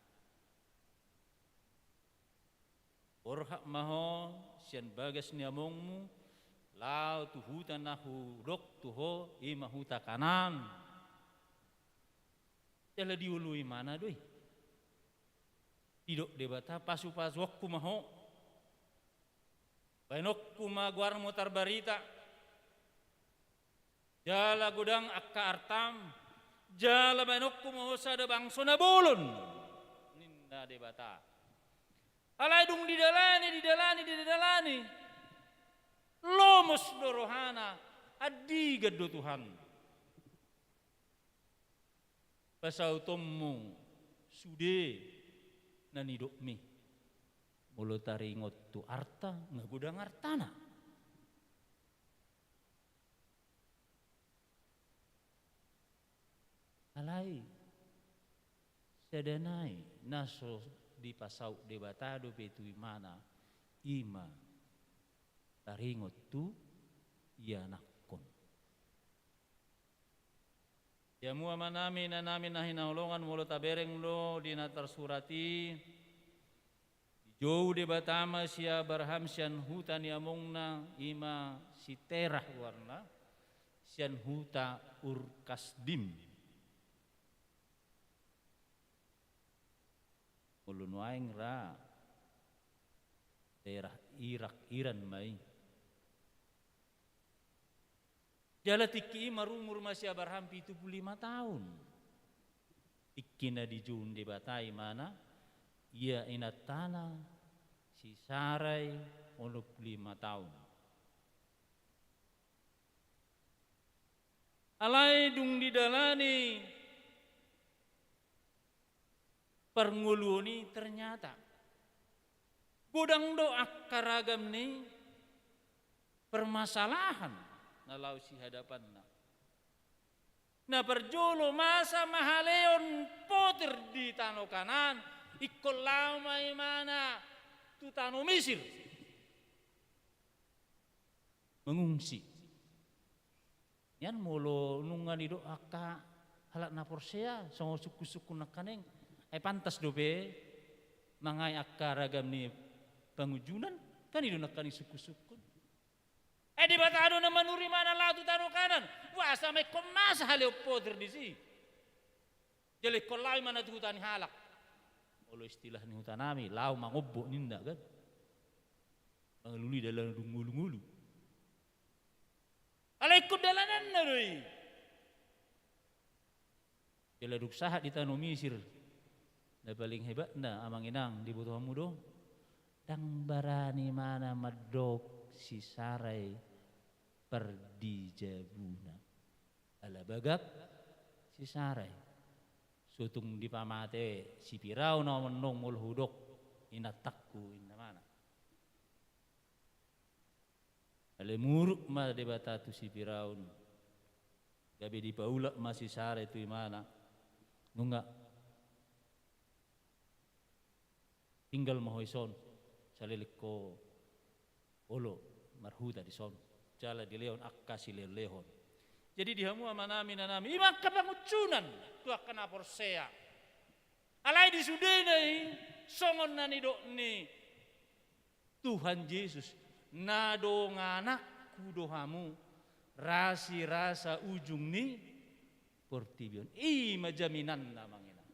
Borhat ma ho sian bagas ni amongmu, laho tu huta na hudok tu ho, i ma huta Kanaan. Jala dioloi imana do i. Didok Debata, pasupasuonku ma ho. Baenonku ma goarmu tarbarita. Jala godang angka artam. Jala baenonku ma ho sada bangso na bolon, ninna Debata. Alai dung didalani, didalani, didalani, lomos do rohana, andigan do Tuhan. Pasautonmu sude na nidokmi. Molo taringot tu arta, nga godang artana. Alai sada nai na so dipasaut Debata dope tu imana, i ma taringot tu ianakkon. Di hamu amanami, inanami na hinaholongan, molo tabereng do di na tarsurat i, dijou Debata ma si Abraham sian huta ni amongna, i ma si Terah goarna, sian huta Ur Kasdim. Molo nuaeng ra daerah Irak, Iran ma i. Jala tingki i marumur ma si Abraham pitu pulu lima taon. Tingki na dijou Debata imana, ia inantana si Sarai onom pulu lima taon. Alai dung didalani parngoluon i, ternyata godang do angka ragam ni permasalahan na laho sihadapanna. Na parjolo, masa mahaleon potir di tano Kanaan, ingkon laho ma imana tu tano Misir mangungsi. Nian molo nunga nidok angka halak na porsea songon sungkun-sungkun nangkaning, ai pantas dope mangae angka ragam ni pangunjunan, kan i do nangkaning sungkun-sungkun. Ai Debata do na manuri imana laho tu tano Kanaan, boasa ma ingkon masa haleon potir disi? Jala ingkon laho imana tu huta ni halak. Molo istilah ni hutanami, laho mangombok ninna kan. Mangalului dalan dung ngolu-ngolu. Alai ingkon dalananna do i. Jala dung sahat di tano Misir, na paling hebatna, amang inang, diboto hamu do? Ndang barani imana mandok si Sarai pardijabuna. Ala bagak si Sarai. Sotung dipamate si Piraun ahu annon molo hudok inantangku, ninna imana. Alai muruk ma Debata tu si Piraun. Gabe dipaulak ma si Sarai tu imana. Nunga, tinggal ma ho dison, saleleng ho olo marhuta dison, jala dilehon angka silehon-lehon. Jadi di hamu amanami, inanami, i ma angka pangunjunan tu angka na porsea. Alai di sudena i, songon na nidok ni Tuhan Jesus, na dongananku do hamu, rasirasa ujung ni portibi on. I ma jaminanna, amang inang.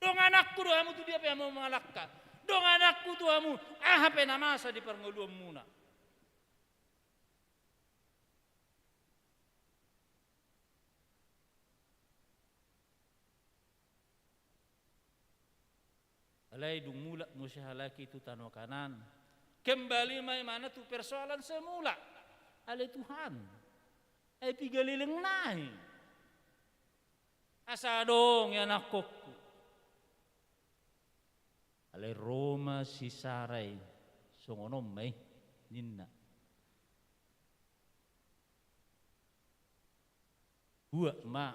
Dongananku do hamu tu dia pe hamu mangalangka. Dongananku do hamu aha pe na masa di parngoluonmuna. Alai dung mulak muse halak i tu tano Kanaan, kembali ma imana tu persoalan semula. Ale Tuhan, ai piga leleng nai asa adong ianakhonku. Alai ro ma si Sarai, songon on ma i, ninna. Buat ma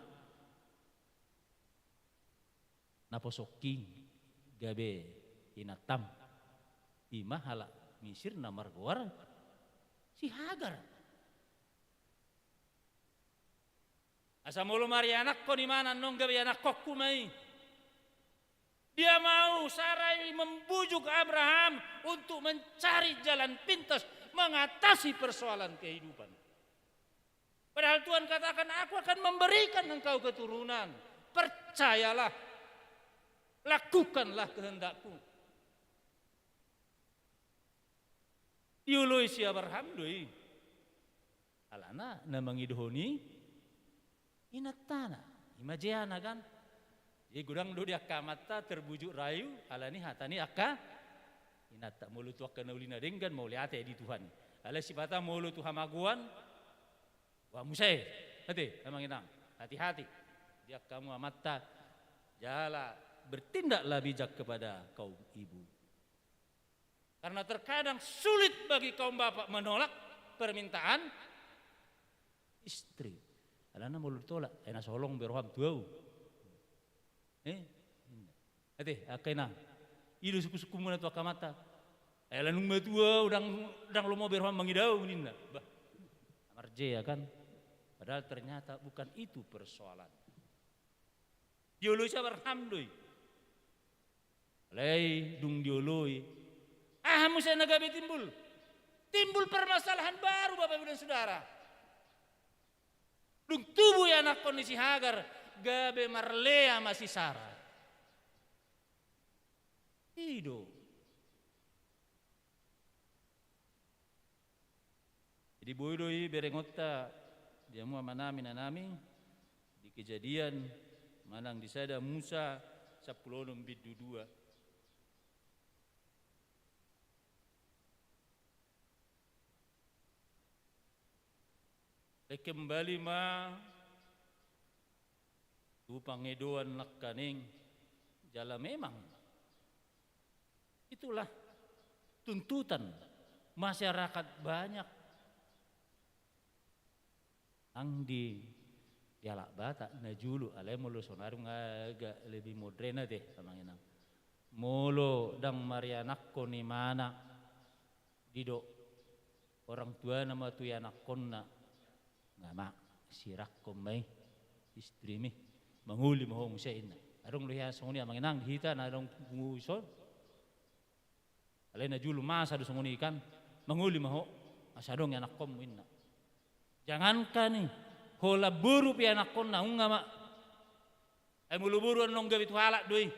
naposongki gabe inantam. I ma halak Misir na margoar si Hagar. Asa molo marianakhon imana annon gabe ianakhonku ma i. Dia mau Sarai membujuk Abraham untuk mencari jalan pintas mengatasi persoalan kehidupan. Padahal Tuhan katakan, "Aku akan memberikan engkau keturunan. Percayalah, lakukanlah kehendak-Ku." Dioloi si Abraham do i. Alana na mangidohon i inantana, i ma jeana kan. Jadi godang do di angka amanta terbujuk rayu, alani hata ni angka inanta. Molo tu angka na uli na denggan, mauliate di Tuhan. Alai sipata molo tu hamagoan, wah muse. Ate, amang inang, hati-hati. Di angka hamu amanta, jala bertindaklah bijak kepada kaum ibu. Karena terkadang sulit bagi kaum bapak menolak permintaan istri. Alana molo ditolak, "Eh, na so holong be roham tu ahu." Eh? Ate, angka inang. I do sungkun-sungkunmuna tu angka amanta. "Eh, ala nunga matua ahu, ndang, ndang lomo be roham mangido ahu," ninna. Bah, marjea kan? Padahal ternyata bukan itu persoalan. Dioloi si Abraham do i. Alai dung dioloi, aha muse na gabe timbul? Timbul permasalahan baru, Bapak Ibu dan Saudara. Dung tubu ianakkon ni si Hagar, gabe marlea ma si Sara. I do. Jadi boi do i berengonta di hamu amanami inanami, di Kejadian manang di sada Musa sampulu onom bindu dua. Kembali ma tu pangidoan nangkaning, jala memang itulah tuntutan masyarakat banyak. Nang di, di halak Batak na jolo, alai molo sonari nga agak lebih modern ate, amang inang. Molo ndang marianakkon imana, didok orang tuana ma tu ianakkonna, nga ma, sirangkon ma i istrimi, mangoli ma ho muse inna. Adong do hea songon i amang inang, di hita na adong pungu ison. Alai na jolo masa do songon i kan, mangoli ma ho, asa adong ianakkonmu inna. Jangankan i, holan boru pe ianakkonna, nunga ma. Ai molo boru annon gabe tu halak do i.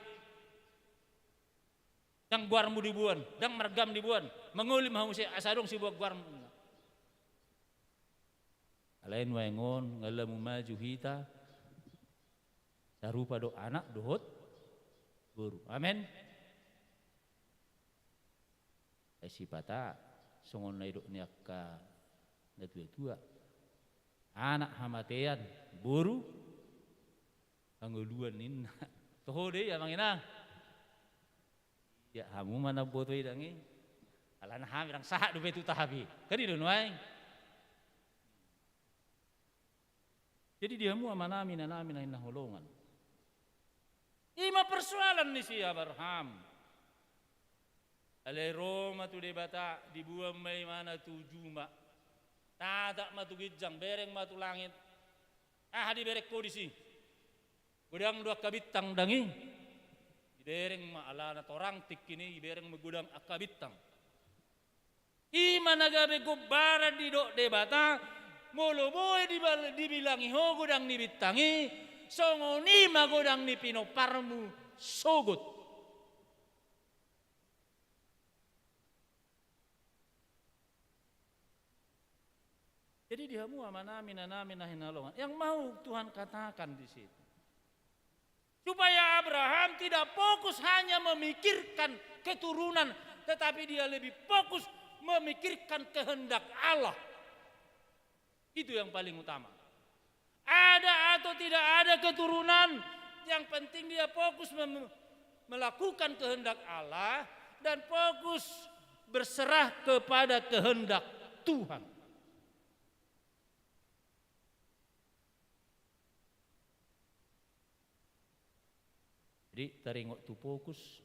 Ndang goarmu diboan, ndang margam diboan, mangoli ma ho muse asa adong siboan goarmu. Alai nuaeng on nga lam maju hita, sarupa do anak dohot boru. Amen. Ai sipata songon na didok ni angka na tua-tua, anak hamatean, boru hangoluan ninna. Toho do i amang inang. Ia hamu ma na boto i dang i. Alana hami ndang sahat dope tu tahapi. Kan i do nuaeng. Jadi di hamu amanami inanami na hinaholongan, i ma persoalan ni si Abraham. Alai ro ma tu Debata, diboan ma imana tu juma. Tatap ma tu ginjang, bereng ma tu langit. Aha dibereng ho disi? Godang do angka bintang dang i. Dibereng ma alana torang tingki i, dibereng ma godang angka bintang. I ma na gabe gombaran didok Debata, molo boi dibal-, dibilangi ho godang ni bintang i, songon i ma godang ni pinomparmu sogot. Jadi di hamu amanami inanami na hinaholongan, yang mau Tuhan katakan di situ, supaya Abraham tidak fokus hanya memikirkan keturunan, tetapi dia lebih fokus memikirkan kehendak Allah. Itu yang paling utama. Ada atau tidak ada keturunan, yang penting dia fokus mem-, melakukan kehendak Allah dan fokus berserah kepada kehendak Tuhan. Jadi taringot tu fokus.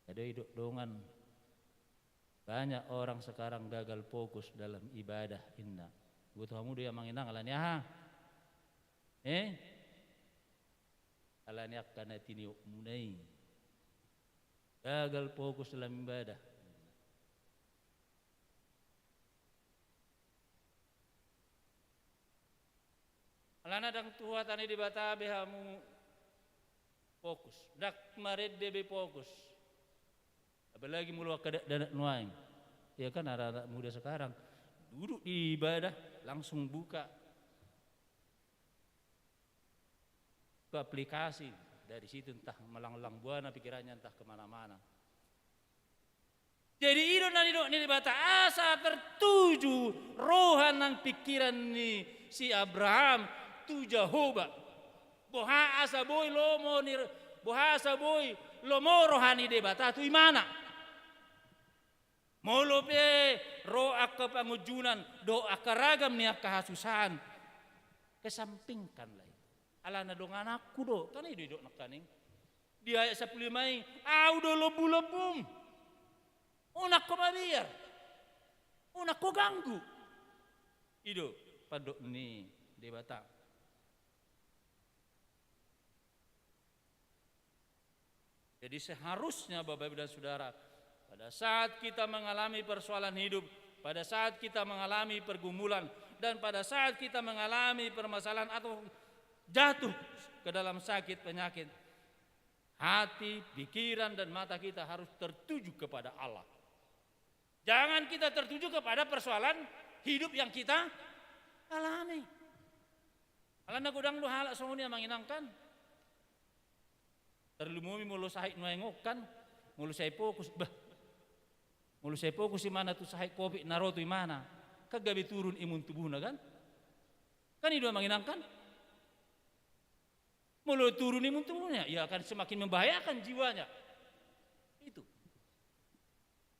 Ada didok dongan, banyak orang sekarang gagal fokus dalam ibadah inna. Iboto hamu do i amang inang, alani aha? Eh? Alani angka na tiniopmuna i. Gagal fokus dalam ibadah. Alana ndang tu hata ni Debata be hamu fokus, ndang marende be fokus. Apalagi molo angka dakdanak nuaeng. Ya kan, anak-anak muda sekarang duduk di ibadah, langsung buka ke aplikasi, dari situ entah melanglang buana pikirannya, entah kemana-mana. Jadi i do na nidok ni Debata, asa tertuju roha nang pikiran ni si Abraham tu Jahowa. Boha asa boi lomo ni, boha asa boi lomo roha ni Debata tu imana. Molo pe ro angka pangunjunan dohot angka ragam ni angka hasusahan, kesampingkanlah i. Alana dongananku do, kan i do didok nangkaning. Di ayat sampulu lima i, au do lombu-lombum. Unang ho mabiar. Unang ho ganggu. I do pandok ni Debata. Jadi seharusnya Bapak Ibu dan Saudara, pada saat kita mengalami persoalan hidup, pada saat kita mengalami pergumulan, dan pada saat kita mengalami permasalahan atau jatuh ke dalam sakit penyakit, hati, pikiran, dan mata kita harus tertuju kepada Allah. Jangan kita tertuju kepada persoalan hidup yang kita alami. Alana godang do halak songon i amang inang kan. Tarlumobi molo sahit nuaeng on kan, molo sai fokus, bah. Molo sai fokus imana tu sahit covid na ro tu imana, kan gabe turun imun tubuhna kan. Kan i do amang inang kan. Molo turun imun tubuhnya, ya akan semakin membahayakan jiwanya. Itu.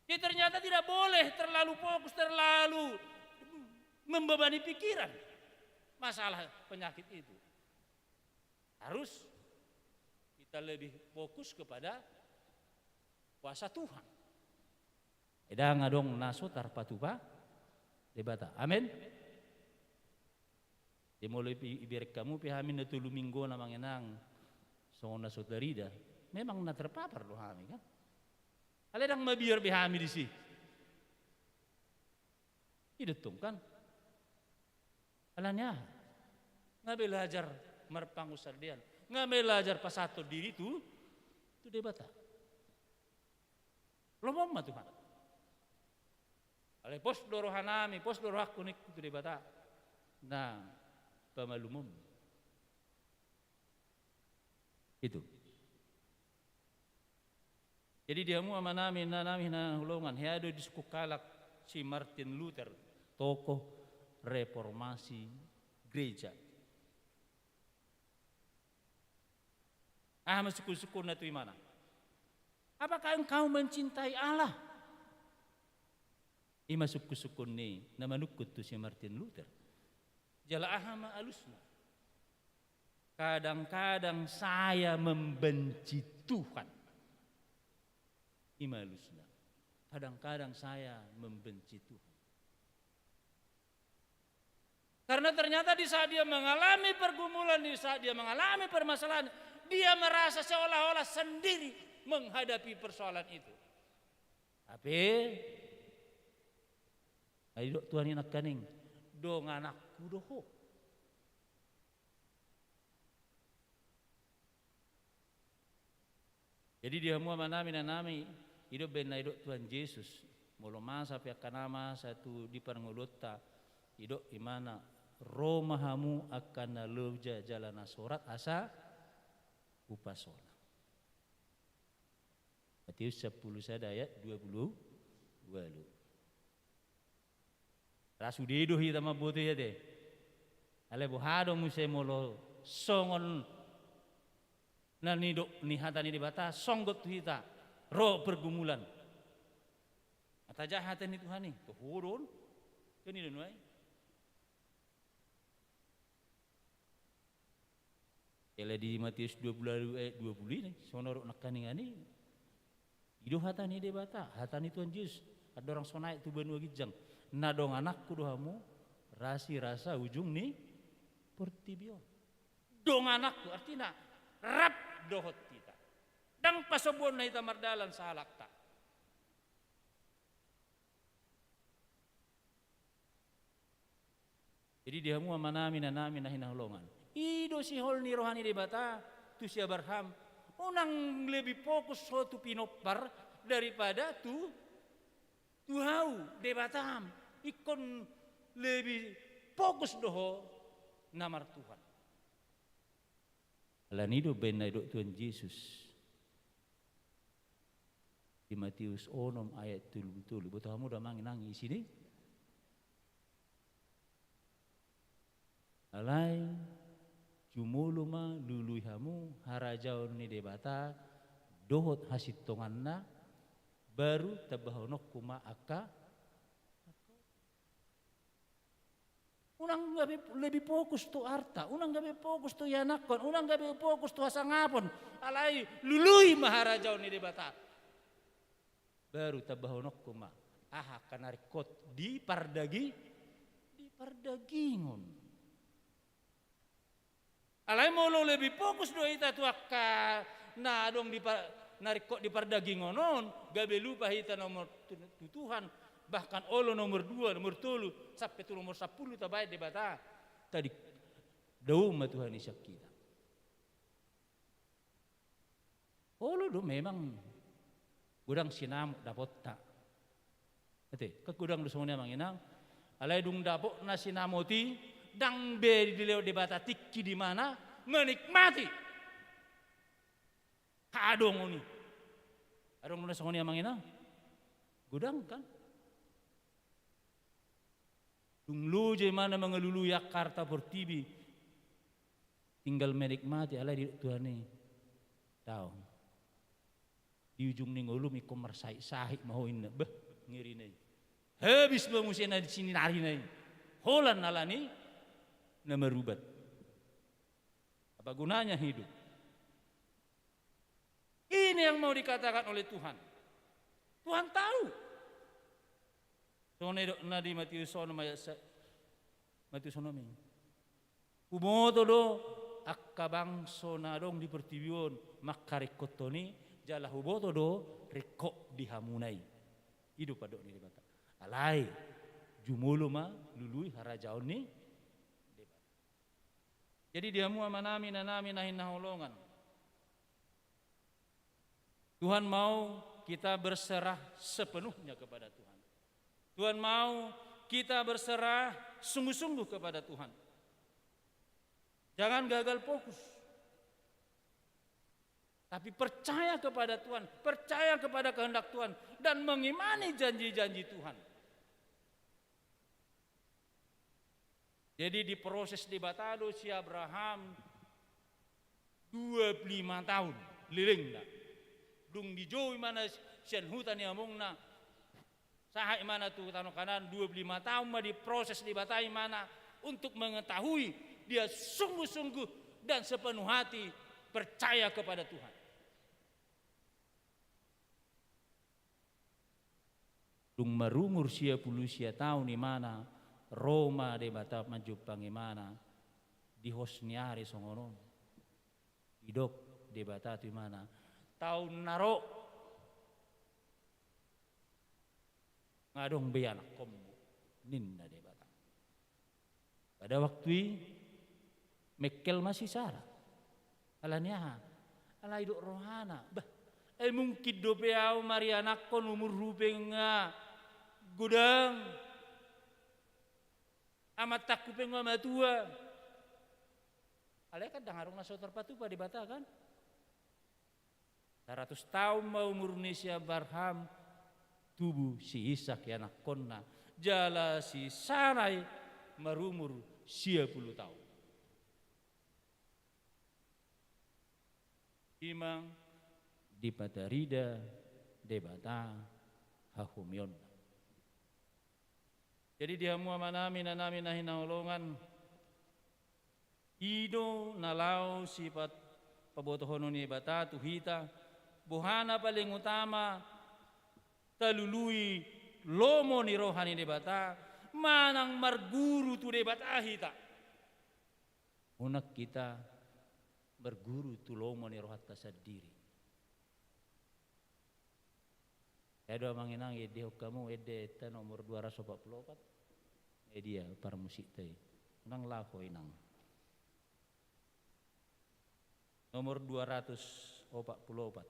Jadi ternyata tidak boleh terlalu fokus, terlalu membebani pikiran masalah penyakit itu. Harus kita lebih fokus kepada kuasa Tuhan. Ndang adong na so tarpatupa Debata. Amin. Jadi molo ibereng hamu pe hami na tolu minggu on amang inang, songon na so tarida, memang na terpapar do hami kan. Alai ndang mabiar be hami disi. I do tong kan. Alani aha? Nga belajar marpangunsandean, nga belajar pasahathon diri tu, tu Debata. Lomo ma Tuhan. Alai pos do rohanami, pos do rohangku ningku tu Debata na pamalumon. Itu. Jadi di hamu amanami, inanami na hinaholongan, hea do disungkun halak si Martin Luther, tokoh reformasi gereja. Aha ma sungkun-sungkunna tu imana? Apakah engkau mencintai Allah? I ma sungkun-sungkun ni na manungkun tu si Martin Luther. Jala aha ma alusna? Kadang-kadang saya membenci Tuhan. I ma alusna. Kadang-kadang saya membenci Tuhan. Karena ternyata di saat dia mengalami pergumulan, di saat dia mengalami permasalahan, dia merasa seolah-olah sendiri menghadapi persoalan itu. Tapi, na didok Tuhan i nangkaning, dongananku do ho. Jadi di hamu amanami, inanami, i do umbahen na didok Tuhan Jesus, molo masa pe angka na masa tu di parngoluonta, didok imana, ro ma hamu angka na loja jala na sorat asa hupasonang. Matius sampulu sada ayat dua pulu ualu. Ra sude do hita mamboto i ate. Alai boha do muse molo songon na nidok ni hata ni Debata songgot tu hita ro pergumulan. Tajaha hata ni Tuhan i, toho do on. Kan i do nuaeng. Jala di Matius dua pulu ualu ayat dua pulu i, songon na didok nangkaningan i. I do hata ni Debata, hata ni Tuhan Jesus. Andorang so naek tu banua ginjang. Na dongananku do hamu, rasirasa ujung ni portibi on. Dongananku, artina, rap dohot hita. Ndang pasombuonna hita mardalan sahalakta. Jadi di hamu amanami, inanami na hinaholongan, i do sihol ni roha ni Debata tu si Abraham. Unang lebih fokus ho tu pinompar daripada tu, tu hau Debatam. Ingkon lebih fokus do ho na martuhan. Alani i do baen na didok Tuhan Jesus di Matius onom ayat tolu pulu tolu. Boto hamu do amang inang isi ni? Alai jumolo ma lului hamu harajaon ni Debata dohot hasintonganna, baru tambahononku ma angka. Unang gabe lebih fokus tu arta, unang gabe fokus tu ianakkon, unang gabe fokus tu hasangapon, alai lului ma harajaon ni Debata. Baru tambahononku ma aha angka na ringkot di pardagi, di pardagingon. Alai molo lebih fokus do hita tu angka na adong di par-, na ringkot di pardagingon on, gabe lupa hita nomor tu, tu Tuhan, bahkan olo nomor dua, nomor tolu, sampe tu nomor sampulu tabaen Debata. Tadi dao ma Tuhan i sian hita. Olo do memang godang sinamot dapotta. Ate, kan godang do songon i amang inang. Alai dung dapotna sinamot i, ndang be dilehon Debata tingki di mana menikmati haadongon i. Adong do na songon i amang inang? Godang kan? Dung loja imana mangalului angka arta portibi, tinggal menikmati, alai didok Tuhan i, daong. Di ujung ni ngolum ingkon marsahit-sahit ma ho inna, bah, ngeri na i. Habis ma muse na di sini nari na i. Holan alani na marubat. Apa gunanya hidup? Ini yang mau dikatakan oleh Tuhan. Tuhan tahu. Songon na didok na di Matius onom ayat sa-, Matius onom i. Huboto do angka bangso na adong di portibi on mangkaringkothon i, jala huboto do ringkot di hamuna i. I do pandok ni Debata. Alai jumolo ma lului harajaon ni Debata. Jadi di hamu amanami, inanami na hinaholongan, Tuhan mau kita berserah sepenuhnya kepada Tuhan. Tuhan mau kita berserah sungguh-sungguh kepada Tuhan. Jangan gagal fokus. Tapi percaya kepada Tuhan, percaya kepada kehendak Tuhan, dan mengimani janji-janji Tuhan. Jadi diproses Debata do si Abraham dua pulu lima taon lelengna. Dung dijou imana sian huta ni amongna, sahat imana tu tano Kanaan, dua pulu lima taon ma diproses Debata imana untuk mengetahui dia sungguh-sungguh dan sepenuh hati percaya kepada Tuhan. Dung marumur sia pulu sia taon imana, ro ma Debata manjumpang imana di hos ni ari songon on. Didok Debata tu imana, taon na ro nga adong be ianakkonmu, ninna Debata. Pada waktu i mengkel ma si Sara. Alani aha? Alai didok rohana, bah, ai mungkin dope au marianakkon, umurhu pe nga godang, amantangku pe nga matua. Alai kan ndang adong na so tarpatupa Debata kan? Saratus taon ma umur ni si Abraham, tubu si Isak ianakkonna, jala si Sarai marumur sia pulu taon. Ima dipatarida Debata hahomionna. Jadi di hamu amanami, inanami na hinaholongan, i do na laho sipabotohonon ni Debata tu hita, boha na paling utama talului lomo ni roha ni Debata, manang marguru tu Debata hita. Unang hita marguru tu lomo ni rohanta sandiri. Ia do amang inang, iendehon hamu ende ta nomor dua ratus opat pulu opat. Ende dia parmusikta i. Unang laho inang. Nomor dua ratus opat pulu opat.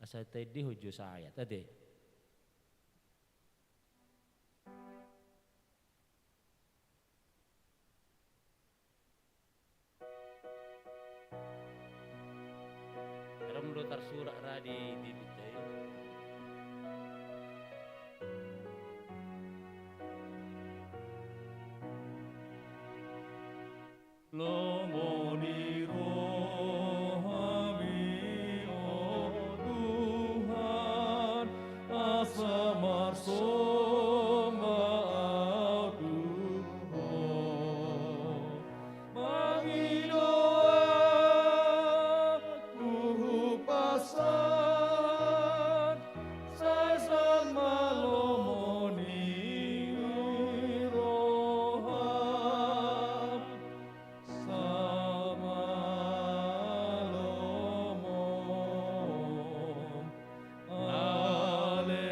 Asa taendehon jo sahat ate. Adong do tarsurat ra di bibit i. Lomo ni rohami, o Tuhan, asa marsomba au tu Ho. Mangido au hupasahat, sai sahat ma lomo ni roham. Sahat ma lomo, ale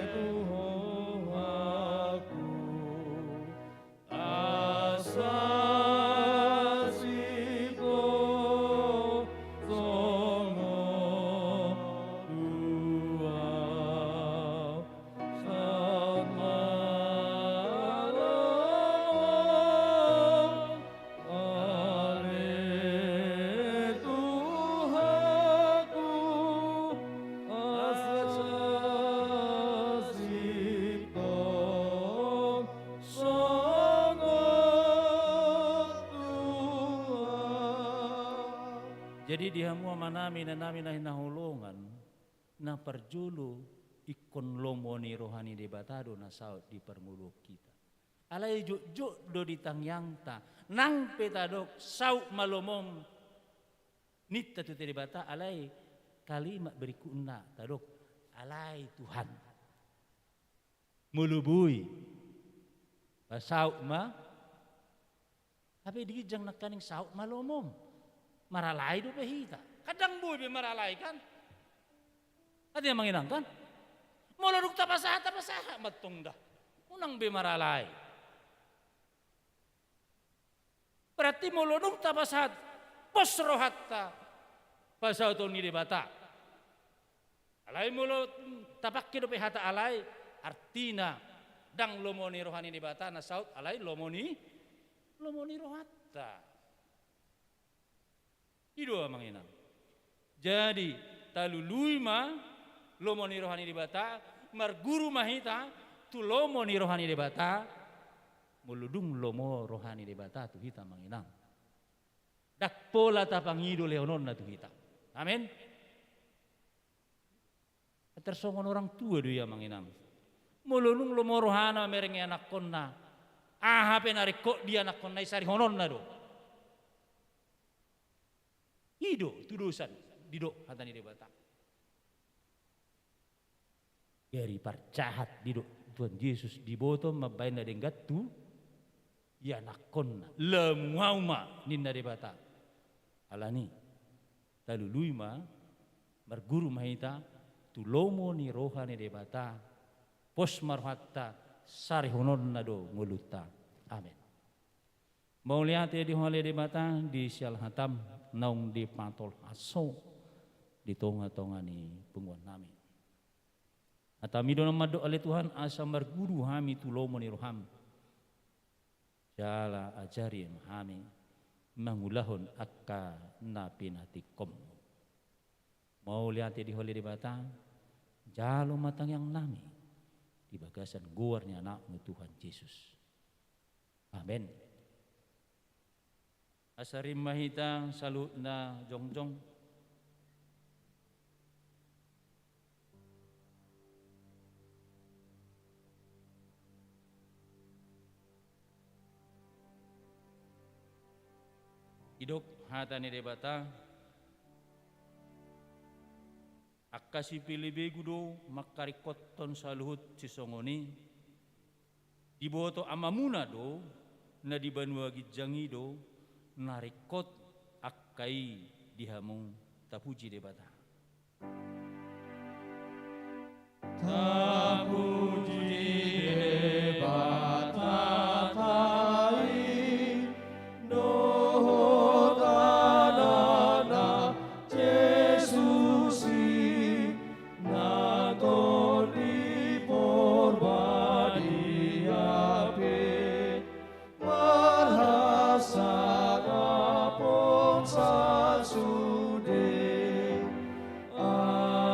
Tuhanku, asa sintong songon tu au. Sahat ma lomo, ale Tuhanku, asa sintong songon tu au. Jadi di hamu amanami, inanami na hinaholongan, na parjolo ingkon lomo ni roha ni Debata do na saut di parngoluon hita. Alai jotjot do di tangiangta, nang pe tadok saut ma lomom ninta tu Debata, alai kalimat berikutna tadok, alai Tuhan, molo boi, pasaut ma. Hape di ginjang nangkaning saut ma lomom. Maralai dope hita. Kan ndang boi be maralai kan? Ate amang inang kan? Molo dung tapasahat, tapasahat ma antong da. Unang be maralai. Berarti molo dung tapasahat, pos rohanta, pasauton ni Debata. Alai molo, mm, tapangke dope hata alai, artina ndang lomo ni roha ni Debata na saut, alai lomo ni, lomo ni rohanta. I do amang inang. Jadi, talului ma lomo ni roha ni Debata, marguru ma hita tu lomo ni roha ni Debata, molo dung lomo roha ni Debata tu hita amang inang. Ndang pola tapangido lehononna tu hita. Amen. Tarsongon orang tua do i amang inang. Molo dung lomo rohana mamereng ianakkonna, aha pe na ringkot di anakkonna i sarihononna do. I do tudosan didok hata ni Debata. Jadi parjahat didok Tuhan Jesus, diboto mambahen na denggan tu ianakkonna, lamu au ma ninna Debata. Alani, talului ma, marguru ma hita tu lomo ni roha ni Debata, pos ma rohanta, sarihononna do ngolunta. Amen. Mauliate di Ho ale Debata, di siala hatam naung dipatolhas Ho di tongatonga ni punguannami. Hatami do na mandok ale Tuhan, asa marguru hami tu lomo ni roham. Jala ajari ma hami mangulahon angka na pinatingkom. Mauliate di Ho ale Debata, jalo ma tangiangnami di bagasan goar ni Anakmu Tuhan Jesus. Amen. Asa rim ma hita saluhutna jongjong. Didok hata ni Debata, angka sipelebegu do mangkaringkothon saluhut sisongon i. Diboto Amamuna do na di banua ginjang i do na ringkot angka i di hamu. Tapuji Debata. Tapuji Debata i, dohot Anakna Jesus i, na Tondi Porbadia pe, marhasangapon sasude. Amen.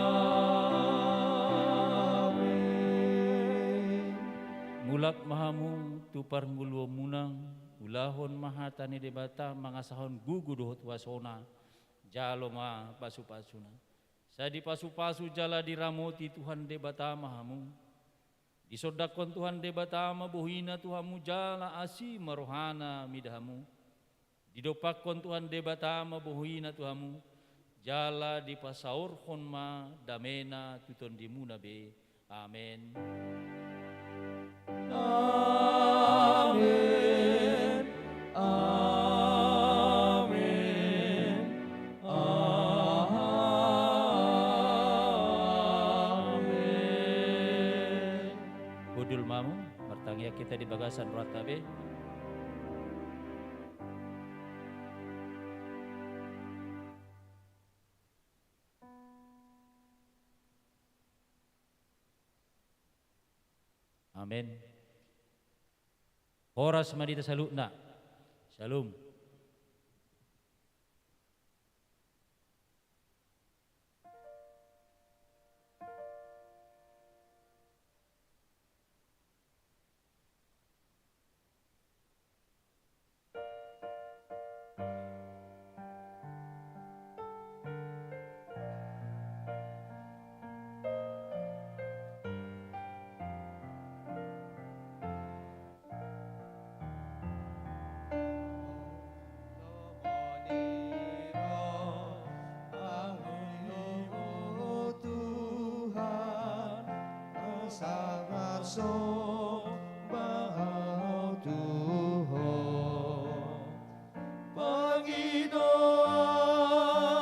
Mulak ma hamu tu parngoluonmuna, ulahon ma hata ni Debata mangasahon gogo dohot huasona, jalo ma pasupasuna. Sai dipasupasu jala diramoti Tuhan Debata ma hamu. Disondangkon Tuhan Debata ma bohina tu hamu jala asi ma rohana mida hamu. Didompakkon Tuhan Debata ma bohina tu hamu, jala dipasaorhon ma damena tu tondimuna be. Amen. Amen. Amen. Amen. Hundul ma hamu, martangiang hita di bagasan rohanta be. Amen. Horas ma di hita saluhutna. Syalom.